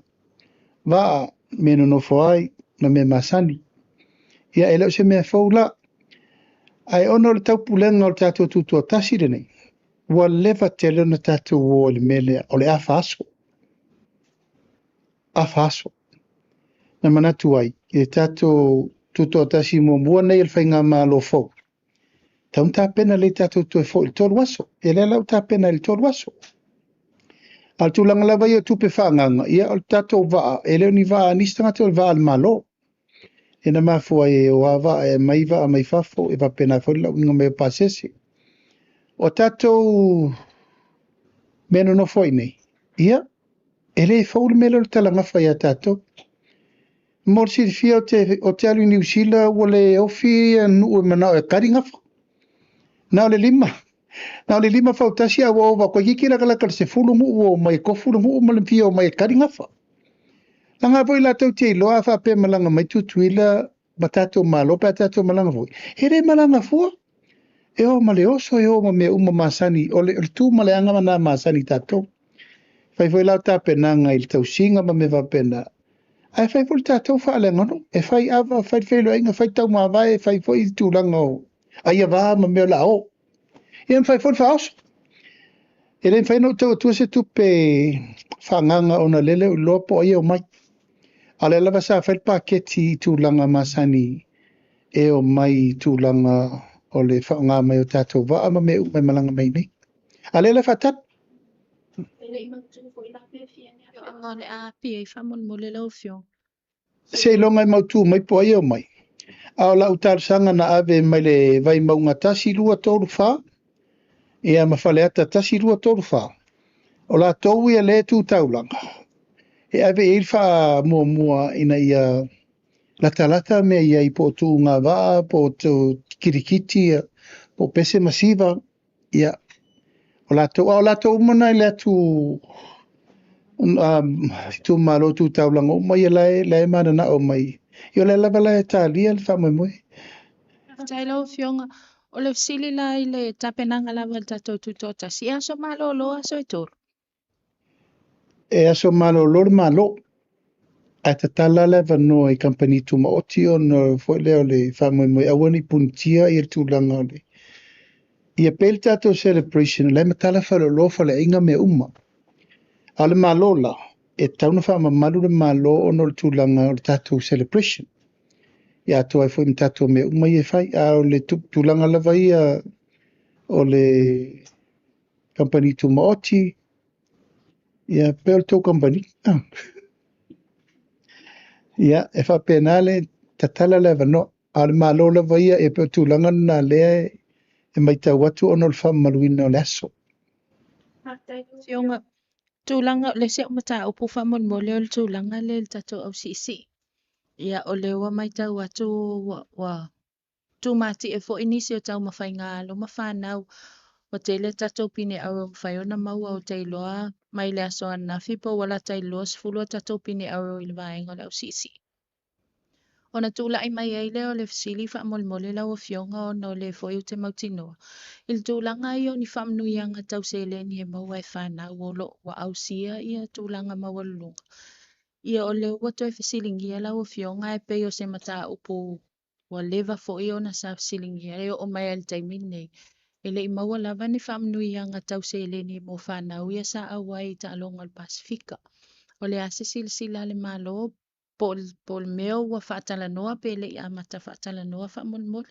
C: vaa, mea e nonofo ai, ma mea masani. Ia, e le o se mea fou la. Ae ona o le taupulega o le tatou tutoatasi lenei, ua leva tele ona tatou o i le mea lea, o le afa aso. Afa aso. Na manatu ai, i le tatou tutoatasi muamua nei o le faigamalo fou, tatau ona tapena lelei tatou toe foi i le 3 aso. Ia lea la ua tapena i le 3 aso. A o le tulaga lava ia o tupe faaagaga, ia o le tatou vaa, e le o ni vaa a nisi tagata, o le vaa a le Malo. Ia na mafua ai e o lava vaa e aumai vaa mai fafo, e faapena foi le lauina mai o pasese. O tatou mea nonofo ai nei, ia, e le fou le mea lea o le talagafa ia tatou. Mo le silafia, o te alu i Niu Sila ua le ofi nuu e manao e kari gafa. Na o le 5. Na o le 5 fautasi a ua ova koe kiki lakalaka le 10 nuu ua o mai e kofu le nuu ma le fia o mai e kari gafa. Langa foi latou te iloa a faapea malaga mai Tutuila ma tatou Malo pe a tatou malaga foi. E le malaga fua. E o ma le oso, e o ma mea uma masani. O le tu ma le aga na masani tatou. Fai foi lau tapenaga i le tausiga ma mea faapena. Ae fai foi le tatou faaleaganu. E fai ava, fai le feiloaiga, fai taumavae, fai foi le tulaga o aiava ma mea o le a o. Ia ma fai foi le faaoso. E le mafai ona ou tau atua se tupe faaagaga ona lele o iloa po o ai e omai. A o lea lava sa fai le paketi i tulaga masani e o mai i tulaga o le faaaoga mai o tatou vaa ma mea uma e malaga mai nei. A lea la faatali.
E: E le i mautu foi la pe fia ni afioaga o le a api ai faamolemole lau Afioga.
C: Seiloga e mautu mai po o ai e omai. A o lau talosaga na ave mai le Vaimauga 1, 2, 3, 4, ia ma Faleata 1, 2, 3, 4. O latou ia le tu taulaga, e ave i ai le faamuamua ina ia latalata mea i ai po o tuuga vaa, po o kirikiti, po o pese ma siva, ia, o latou, a o latou uma na i le atu itumalo tu taulaga uma ia la e mananao mai. Ia o lea lava la e talia le faamoemoe.
E: Faafetai lau Afioga. O le fesili la i le tapenaga lava o le tatou tutoatasi, e aso malolo aso e 3?
C: E aso malolo le Malo. Ae tatala le avanoa i kamupani tumaoti ona foi lea o le faamoemoe aua ne i punitia ia le tulaga o le ia pei le tatou celebration, o la e matala faleoloa faleaiga mea uma. A o le Malo la, e tatau ona faamamalu le Malo ona o le tulaga o le tatou celebration. Ia atoa ai foi ma tatou mea uma ia e fai. A o le tulaga lava ia o le kamupani tumaoti, ia pei o le tou kamupani. Ia, e faapena le tatala le avanoa. A o le Malo lava ia, e pei o tulaga lena lea e matau atu ona o le faamamaluina o le aso.
E: Faafetai lau Afioga. Tulaga, o le isi au mataupu faamolemole o le tulaga lea i le tatou ausiisii. Ia, o lea ua matau atu ua, ua tumatie foi nisi o taumafaiga a alo ma fanau. Ua tele tatou pine auro ua mafai ona maua ou te iloa mai le aso ananafi po ua lata i le 20 a tatou pine auro i le vaega o le ausiisii. Ona tulai mai ai lea o le fesili faamolemole lau Afioga ona o lea foi ou te mautinoa i le tulaga ia o ni faamanuiaga tau seleni e maua e fanau o lo o ua ausia ia tulaga maualuluga. Ia o lea ua toe fesiligia lau Afioga e pei o se mataupu ua leva foi ona sa fesiligia e oo mai lava i le taimi lenei e le i maua lava ni faamanuiaga tau seleni mo fanau ia sa auai i taaloga o le Pasefika. O le a se silasila a le Malo po o le mea ua faatalanoa pe le i amata faatalanoa faamolemole?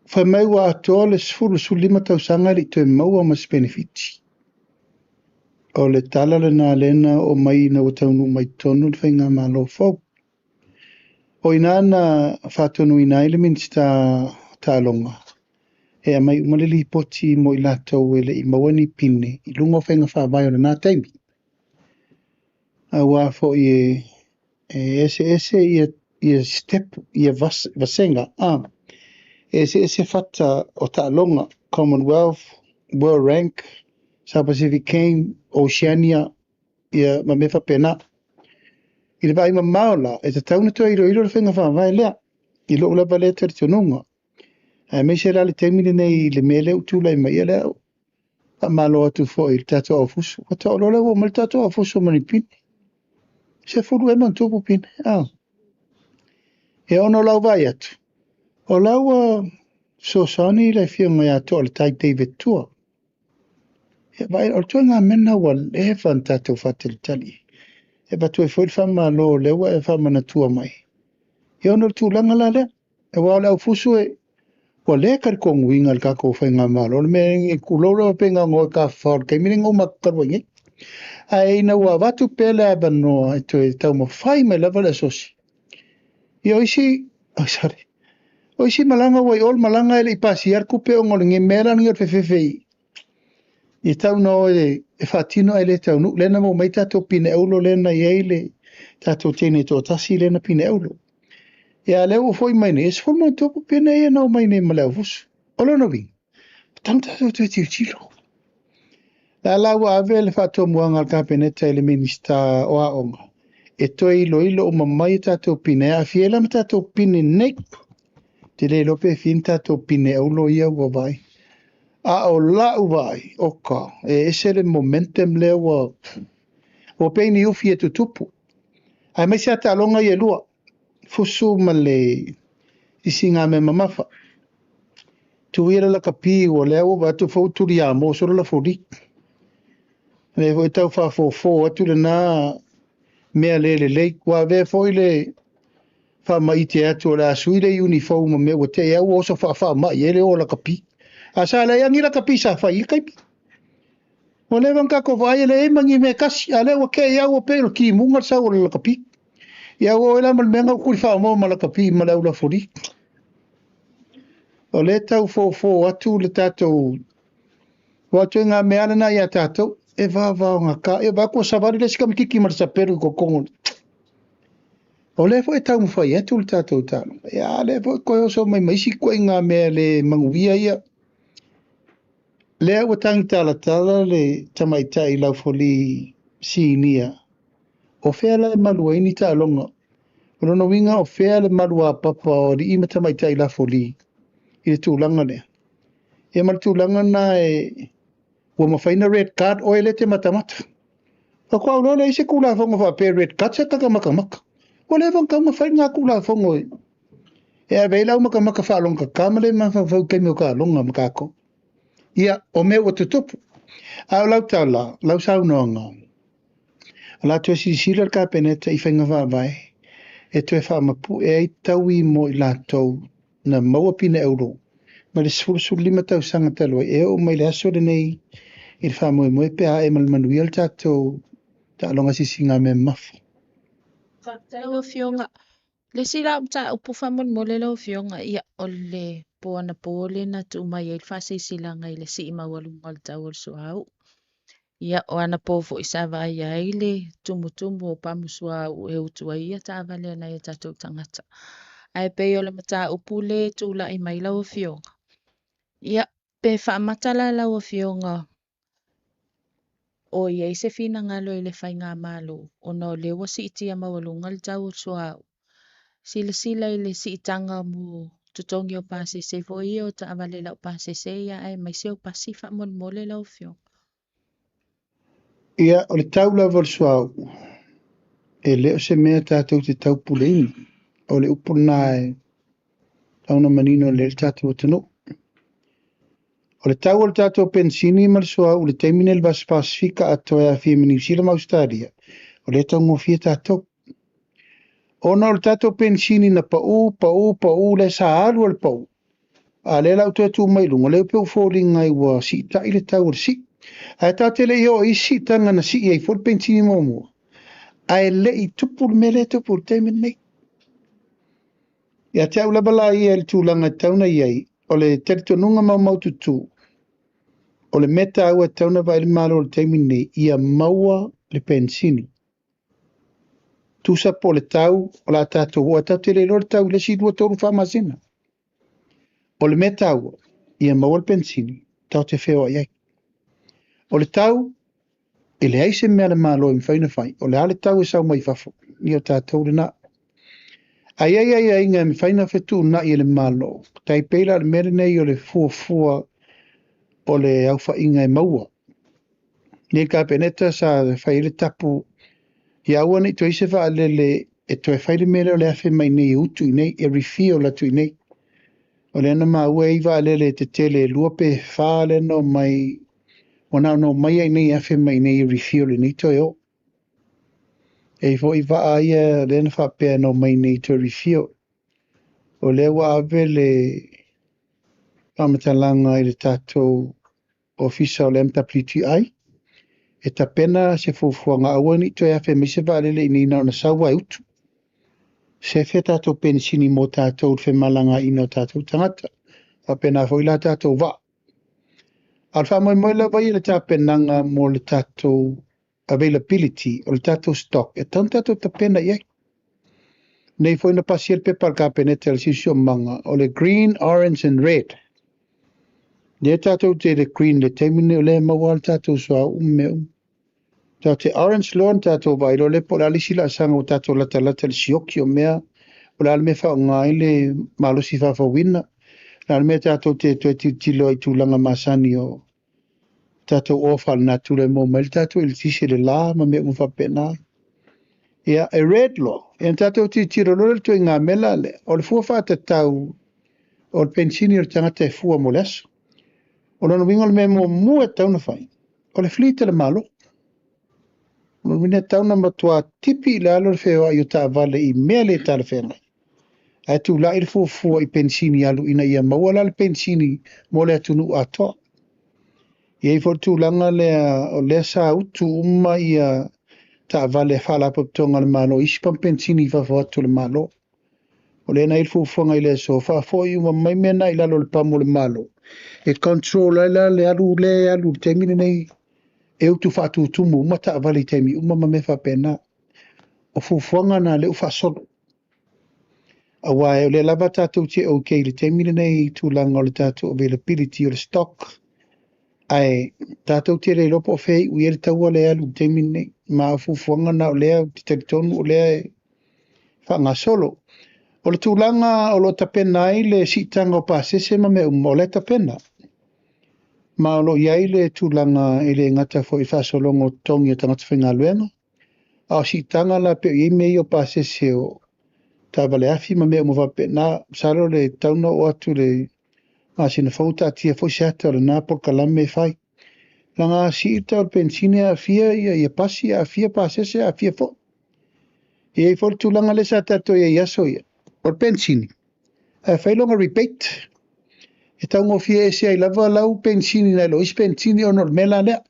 C: Fai mai ua atoa le 10, 15 tausaga e le i toe maua ma se penefiti. O le tala lena lea na oo mai ina ua taunuu mai totonu le faigamalo fou. O i ina na faatonuina ai le Minisita o Taaloga e aumai uma le lipoti mo i latou e le i maua ni pine i luga o faiga faavae o lena taimi. Aua foi e eseese ia step, ia vasega, e eseese fata o taaloga, Commonwealth, World Rank, South Pacific Game, Oceania, ia ma mea faapena. I le vaai mamao la, e tatau ona toe iloilo le faiga faavae lea, i lou lava lea talitonuga. Aemaise la le taimi lenei i le mea lea ua tulai mai, ia lea faamalo atu foi i le tatou aufusu. Faatoa ou iloa lea ua oo mai le tatou aufusu ma ni pine. 10 ea ma ona tupu pine. Ia ona o lau vaai atu, o la ua fesoasoani le afioga ia Toaletai David Tua. Ia vaai, o le ituaiga mea lena ua leva ona tatou faatalitali. E avatu ai foi le faamalo o lea ua e faamanatua mai. Ia ona o le tulaga la lea, aua o le aufusu e, ua le talitonuina le tatou faigamalo, le mea e tulou lava pe na ona o e tafafao i le taimi lenei na uma atu talu ai nei. Ae ina ua avatu pea le avanoa e toe taumafai mai lava le asosi, ia o isi, oh sorry, o isi malaga ua i o le malaga e le i pasia le tupe ona o le mea la lenei o le fefefe i tau na o e faatino ae le taunuu. Lea na maua mai tatou pine auro lea na i ai le tatou teine toatasi lea na pine auro. Ia a lea ua foi mai nei, e 13 pine ia na omai nei ma le aufusu. O lona uiga, ua tatau ona tatou toe tilotilo. La la ua ave le faatomuaga a le Kapeneta i le Minisita o Aoga e toe iloilo uma mai tatou pine, e aafia ai la ma tatou pine nei. Ou te le iloa pe fia ni tatou pine auro ia ua vaai. A o lau vaai, oka, e ese le momentum lea ua pei ni ufi e tutupu. Aemaise lava taaloga ia e lua, fusu ma le sisigāmea mamafa. Tu ia le lakapi, ua lea ua vaai atu foi ua tuliamo solo la foli. Lea foi tau faafofo atu lena mea le lelei. Ua avea foi le faamaite atu o le a sui le uniform ma mea ua te i ua oso faafaamai ai le o lakapi. A sa leai ni lakapi sa fai i taimi. Ua leva ona tatou vaai e leai ma ni mea tasi, a lea ua te i ua pei o le timuga le sau o le lakapi. Ia ua oe la ma le mea na ua tuli faamoa ma lakapi ma le aulafoli. O lea tau fofo atu le tatou, ua atu i ngā mea lena ia tatou, e vavao ngā ka, e vaa kua savali le sika mitiki ma le sapelu i kokongo. O lea foi e taumafai atu le tatou taaloga. Ia, lea foi koe oso mai ma isi koe ngā mea le manuia ia. Lea ua tangi talatala le tamaitai laufoli sinia. O fea la e malu ai ni taaloga. O lona uiga o fea le malu a papa o alii ma tamaitai laufoli i le tulaga lea. Ia ma le tulaga na e ua mafai na red card oe le te matamata. Faatoa ou iloa lea i se tulafono faapea red card se taka matamata. Ua leva ona tatau ona fai ngā tulafono e ave ai le au matamata faalogotata ma le mafaufau i taimi o taaloga ma tatou. Ia, o mea ua tutupu. A o lau tala, lau saunoaga, o le a toe silasila le Kapeneta i faiga faavae e toe faamapue ai taui mo i latou na maua pine auro mai le 15 tausaga talu ai e oo mai le aso lenei i le faamoemoe pe a ae ma le manuia le tatou taaloga sisigamea mamafa.
E: Faafetai lau Afioga. Le isi la mataupu faamolemole lau Afioga, ia, o le po anapo lea na tuu mai ai le faasilasilaga i le sii maualuga o le tau o le suauu. Ia, o anapo foi sa vaaia ai le tumutumu o pamu suauu e utu ai ia taavale a nai o tatou tagata. Ae pei o le mataupu lea e tulai mai lau Afioga, ia, pe faamata la lau Afioga o i ai se finagalo i le faigamalo ona o lea ua siitia maualuga le tau o le suauu. Silasila i le siitaga mo totogi o pasese foi ia o taavale laupasese ia aemaise o pasi faamolemole lau Afioga.
C: Ia, o le tau lava o le suauu, e le o se mea tatou te taupuleina. O le upu lena e tatau ona manino lelei le tatou atunuu. O le tau o le tatou penisini ma le suauu i le taimi nei i le Vasa Pasefika atoa e aafia ma Niu Sila ma Ausetalia, o lea e taugofie tatou. Ona o le tatou penisini na pau, pau, pau, lea sa alu lava le pau, a o lea la ua toe tuu mai i luga, o lea e pei ua foliga ai ua siitai le tau o le sii. Ae tatou te le i oo i isi siitaga na sii ai foi le penisini muamua, ae le i tupu le mea lea e tupu i le taimi lenei. Ia te au lava la ia i le tulaga e tatau ona i ai, o le talitonuga maumaututu, o le mea taua e tatau ona vaai le Malo i le taimi lenei, ia maua le penisini. Tusa po o le tau o le a tatou oo ai, tatou te le iloa le tau i le isi 2, 3, 4 masina. O le mea taua, ia maua le penisini tatou te feoai ai. O le tau, e leai se mea a le Malo e mafai ona fai, o le a le tau e sau mai fafo, ia o tatou lena. Ae i ai aiaiga e mafai ona fetuunai e le Malo, tai pei la o le mea lenei o le fuafua o le aofaiga e maua. Nei le Kapeneta sa fai ai le tapu ia aua ne i toe i ai se vaalele e toe fai le mea lea o le afe mai nei e utu i inei, e refuel atu i inei. O lea na maua e i ai vaalele tetele e 2 pe 4 lea na omai, ua na ona omai lava i inei e afe mai i inei e refuel i inei toe o. E i ai foi vaa ia lea na faapea na omai i inei toe refuel. O lea ua ave le faamatalaga i le tatou ofisa o le MWTI e tapena se fuafuaga aua ne i toe afe mai se vaalele i inei na ona sau lava e utu. Sefe tatou penisini mo tatou i le femalagaaiga o tatou tagata. Faapena foi la tatou vaa. A o le faamoemoe lava ia i le tapenaga mo le tatou availability o le tatou stock e tatau ona tatou tapena i ai. Nei foi na pasia le pepa a le Kapeneta i le siosiomaga o le green, orange and red. Lea tatou te i le green i le taimi lenei o lea e maua lava le tatou suauu ma mea uma. Tatou te orange loa ona tatou vaai loa lea po o le a le isi laasaga ua tatou latalata i le sioki o mea, o le a le mea e faaaoga ai le malosi faafouina, o le a le mea tatou te toe tilotilo ai i tulaga masani o tatou oa faalenatura e maua mai ai le tatou eletise i le la ma mea uma faapena. Ia, e red loa, ia ona tatou tilotilo loa lea i le ituaiga mea la lea, o le fua faatatau o le penisini o le tagata e fua mo le aso. O lona uiga o le mea muamua e tatau ona fai, o le fleet a le Malo. O lona uiga e tatau ona matua tipi i lalo le feoai o taavale i mea le talafeagai, ae tulai le fuafua i penisini alu ina ia maua la le penisini mo le atunuu atoa. E i ai foi le tulaga lea o lea sa utu uma ia taavale a faalapotopotoga a le Malo i isi pamu penisini i fafo atu o le Malo. O lea na i ai le fuafuaga i le aso, faafoi uma mai mea na i lalo o le pamu o le Malo, e control ai la le alu lea e alu i le taimi lenei e utu faatutumu uma taavale i taimi uma ma mea faapena. O fuafuaga na lea ua faasolo. Aua o lea lava tatou te ok i le taimi lenei i tulaga o le tatou availability o le stock, ae tatou te le iloa po o fea e iu i ai le taua lea e alu i le taimi lenei. Ma o fuafuaga na o lea ou te talitonu o lea e faagasolo. O le tulaga o lo o tapena ai le siitaga o pasese ma mea uma, o lea e tapena. Ma o lo o i ai le tulaga e le gata foi i le faasologa o totogi o tagata faigaluega, a o siitaga la pei o i ai mea ia o pasese o taavale afi ma mea uma faapena. Masalo le tatau ona oo atu i le masina fou taatia foi se ata o lena polokalame e fai. Leaga a sii le tau o le penisini e aafia ia pasi, aafia pasese, aafia foi. E i ai foi le tulaga lea sa tatou i ai i aso ia, o le penisini, ae fai lona rebate. E taugofie ese ai lava lau penisini nai lo isi penisini ona o le mea la lea.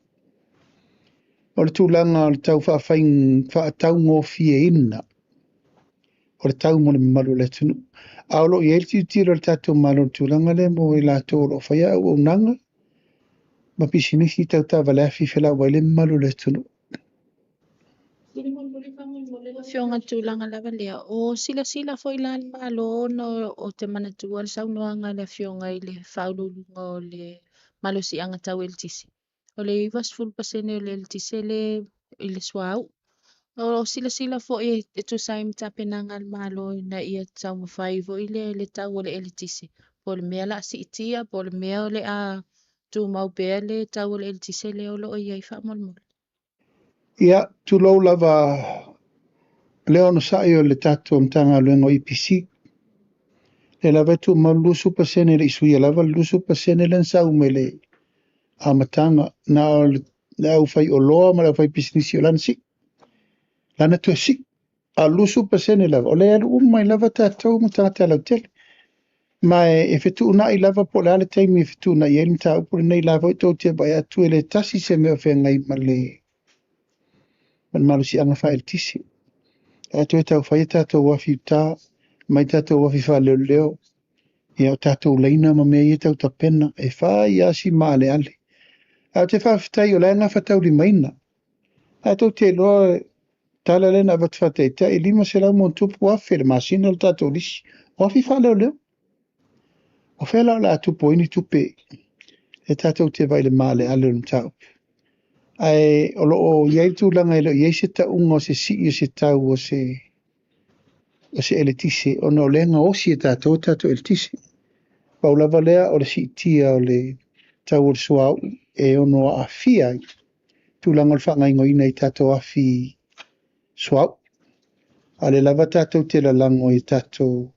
C: O le tulaga o le tau faataugofieina o le tau mo le mamalu o le atunuu. A o lo o i ai le tilotilo a le tatou Malo i le tulaga lea mo i latou o lo o faia auaunaga ma pisinisi tau taavaleafi felauai le mamalu o le atunuu.
E: Afioga i le tulaga lava lea, o silasila foi la le Malo ona o te manatua le saunoaga a le Afioga i le Faauluuluga o le Malosiaga Tau Eletise. O le 90% o le eletise le i le suauu. O silasila foi e tusa ai ma tapenaga a le Malo ina ia taumafai foi le tau o le eletise. Po o le mea o le a siitia, po o le mea o le a tumau pea le tau o le eletise lea o lo o i ai faamolemole.
C: Ia, tulou lava le onosai o le tatou Matagaluega o EPC. Lea lava e tumau le 20% e le i suia lava le 20% lea na sau mai le amataga. Na o le aufaioloa ma le aufaipisinisi o lana sii, lana toe sii. A o le 20% lava, o lea e alu uma ai lava tatou ma tagata lautele. Ma e fetuunai lava po o le a le taimi e fetuunai ai le mataupu lenei la foi tou te vaai atu e le tasi se mea o feagai ma le malosiaga faaeletise. Ae toe tau fai a tatou afi i uta, mai tatou afi faaleoleo, ia o tatou laina ma mea ia tau tapena, e fai lava si maaleale. Ae ou te faafetai o la e gafataulimaina. Ae tou te iloa tala lea na avatu faataitai, e 500+ afe le masina le tatou lisi. O afi faaleoleo. O fea la o le a tupu ai ni tupe e tatou te vaai i le maaleale o le mataupu. Ae o lo o i ai le tulaga e le o i ai se tauga o se sii o se tau o se eletise, ona o lea e gaosi e tatou a tatou eletise. Pau lava lea o le siitia o le tau o le suauu e ono aafia ai tulaga o le faagaoioiga i tatou afi suauu. A o lea lava tatou te lalago i tatou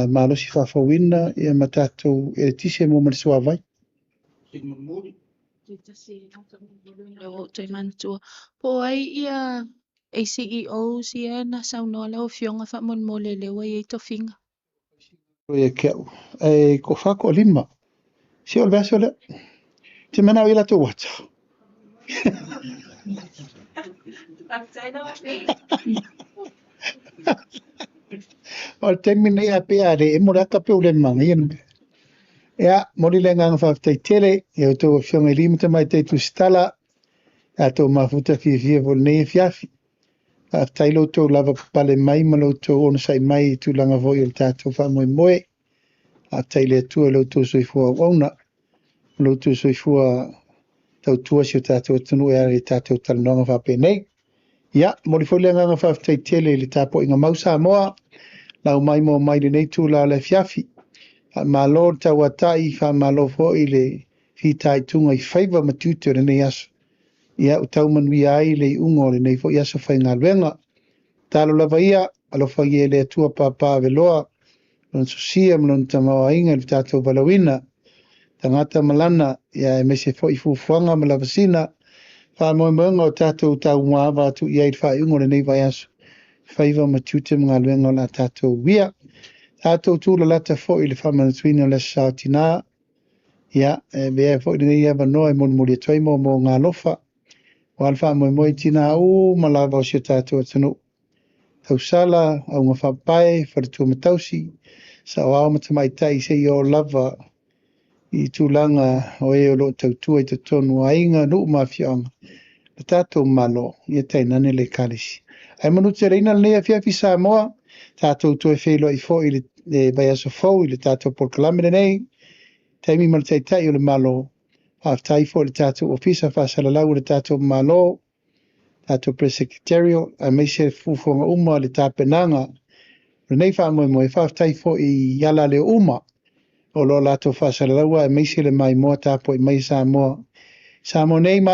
C: malosi faafouina ia ma tatou eletise mo ma le suavai.
E: Lea ua ou toe manatua. Po o ai ia ACEOs ia na saunoa lau Afioga faamolemole lea ua i ai tofiga.
C: Ia ke au. E ko wha ko lima. Se o le vaiaso lea. Te manao i latou ata. O le taimi nei a pe a le emo le ata pe o le manaia le mea. Ia, moli le agaga faafetai tele i a outou afioga i alii ma tamaitai tusitala, tatou mafuta fiafia foi i lenei afiafi. Faafetai lo outou lava papale mai ma lo outou onosai mai i tulaga foi o le tatou faamoemoe. Faafetai i le Atua i lo outou soifua auauna, lo outou soifua tautua si o tatou atunuu e ala i tatou talanoaga faapenei. Ia, momoli foi le agaga faafetai tele i le tapuaiga mau Samoa, lau mai mo mai lenei tula o le afiafi. Faamalo le tauatai, faamalo foi le fitaituga i faiva ma tiute o lenei aso. Ia, ua tau manuia ai le iuga o lenei foi aso faigaluega. Talo lava ia, alofagia e le Atua papa aveloa, lona sosia ma lona tamaoaiga i le tatou valaauina. Tagata ma lana, ia aemaise foi fuafuaga ma lavasina, faamoemoega o tatou taumuaava atu i ai i le faaiuga o lenei vaiaso, faiva ma tiute ma galuega o le a tatou uia. Tatou tulalata foi i le faamanatuina o le Aso Sa o Tina, ia, e avea foi lenei avanoa e molimoli atu ai moomooga alofa, aua le faamoemoe i tina uma lava o si o tatou atunuu. Tausala, auga faapae, faletua ma tausi, saoao ma tamaitai seia oo lava i tulaga o e o lo o tautua i totonu o aiga, nuu ma afioaga, le tatou Malo, ia tainane le Ekalesia. Ae manuteleina lenei afiafi Samoa, tatou toe feiloai foi i le vaiaso fou i le tatou polokalame lenei, taimi ma le Taitai o le Malo. Faafetai foi i le tatou Ofisa Faasalalau o le tatou Malo, tatou Press Secretarial, aemaise fuafuaga uma o le tapenaga o lenei faamoemoe. Faafetai foi i alaleo uma o lo o latou faasalalaua, aemaise le maimoa tapuai mai Samoa. Samoa nei ma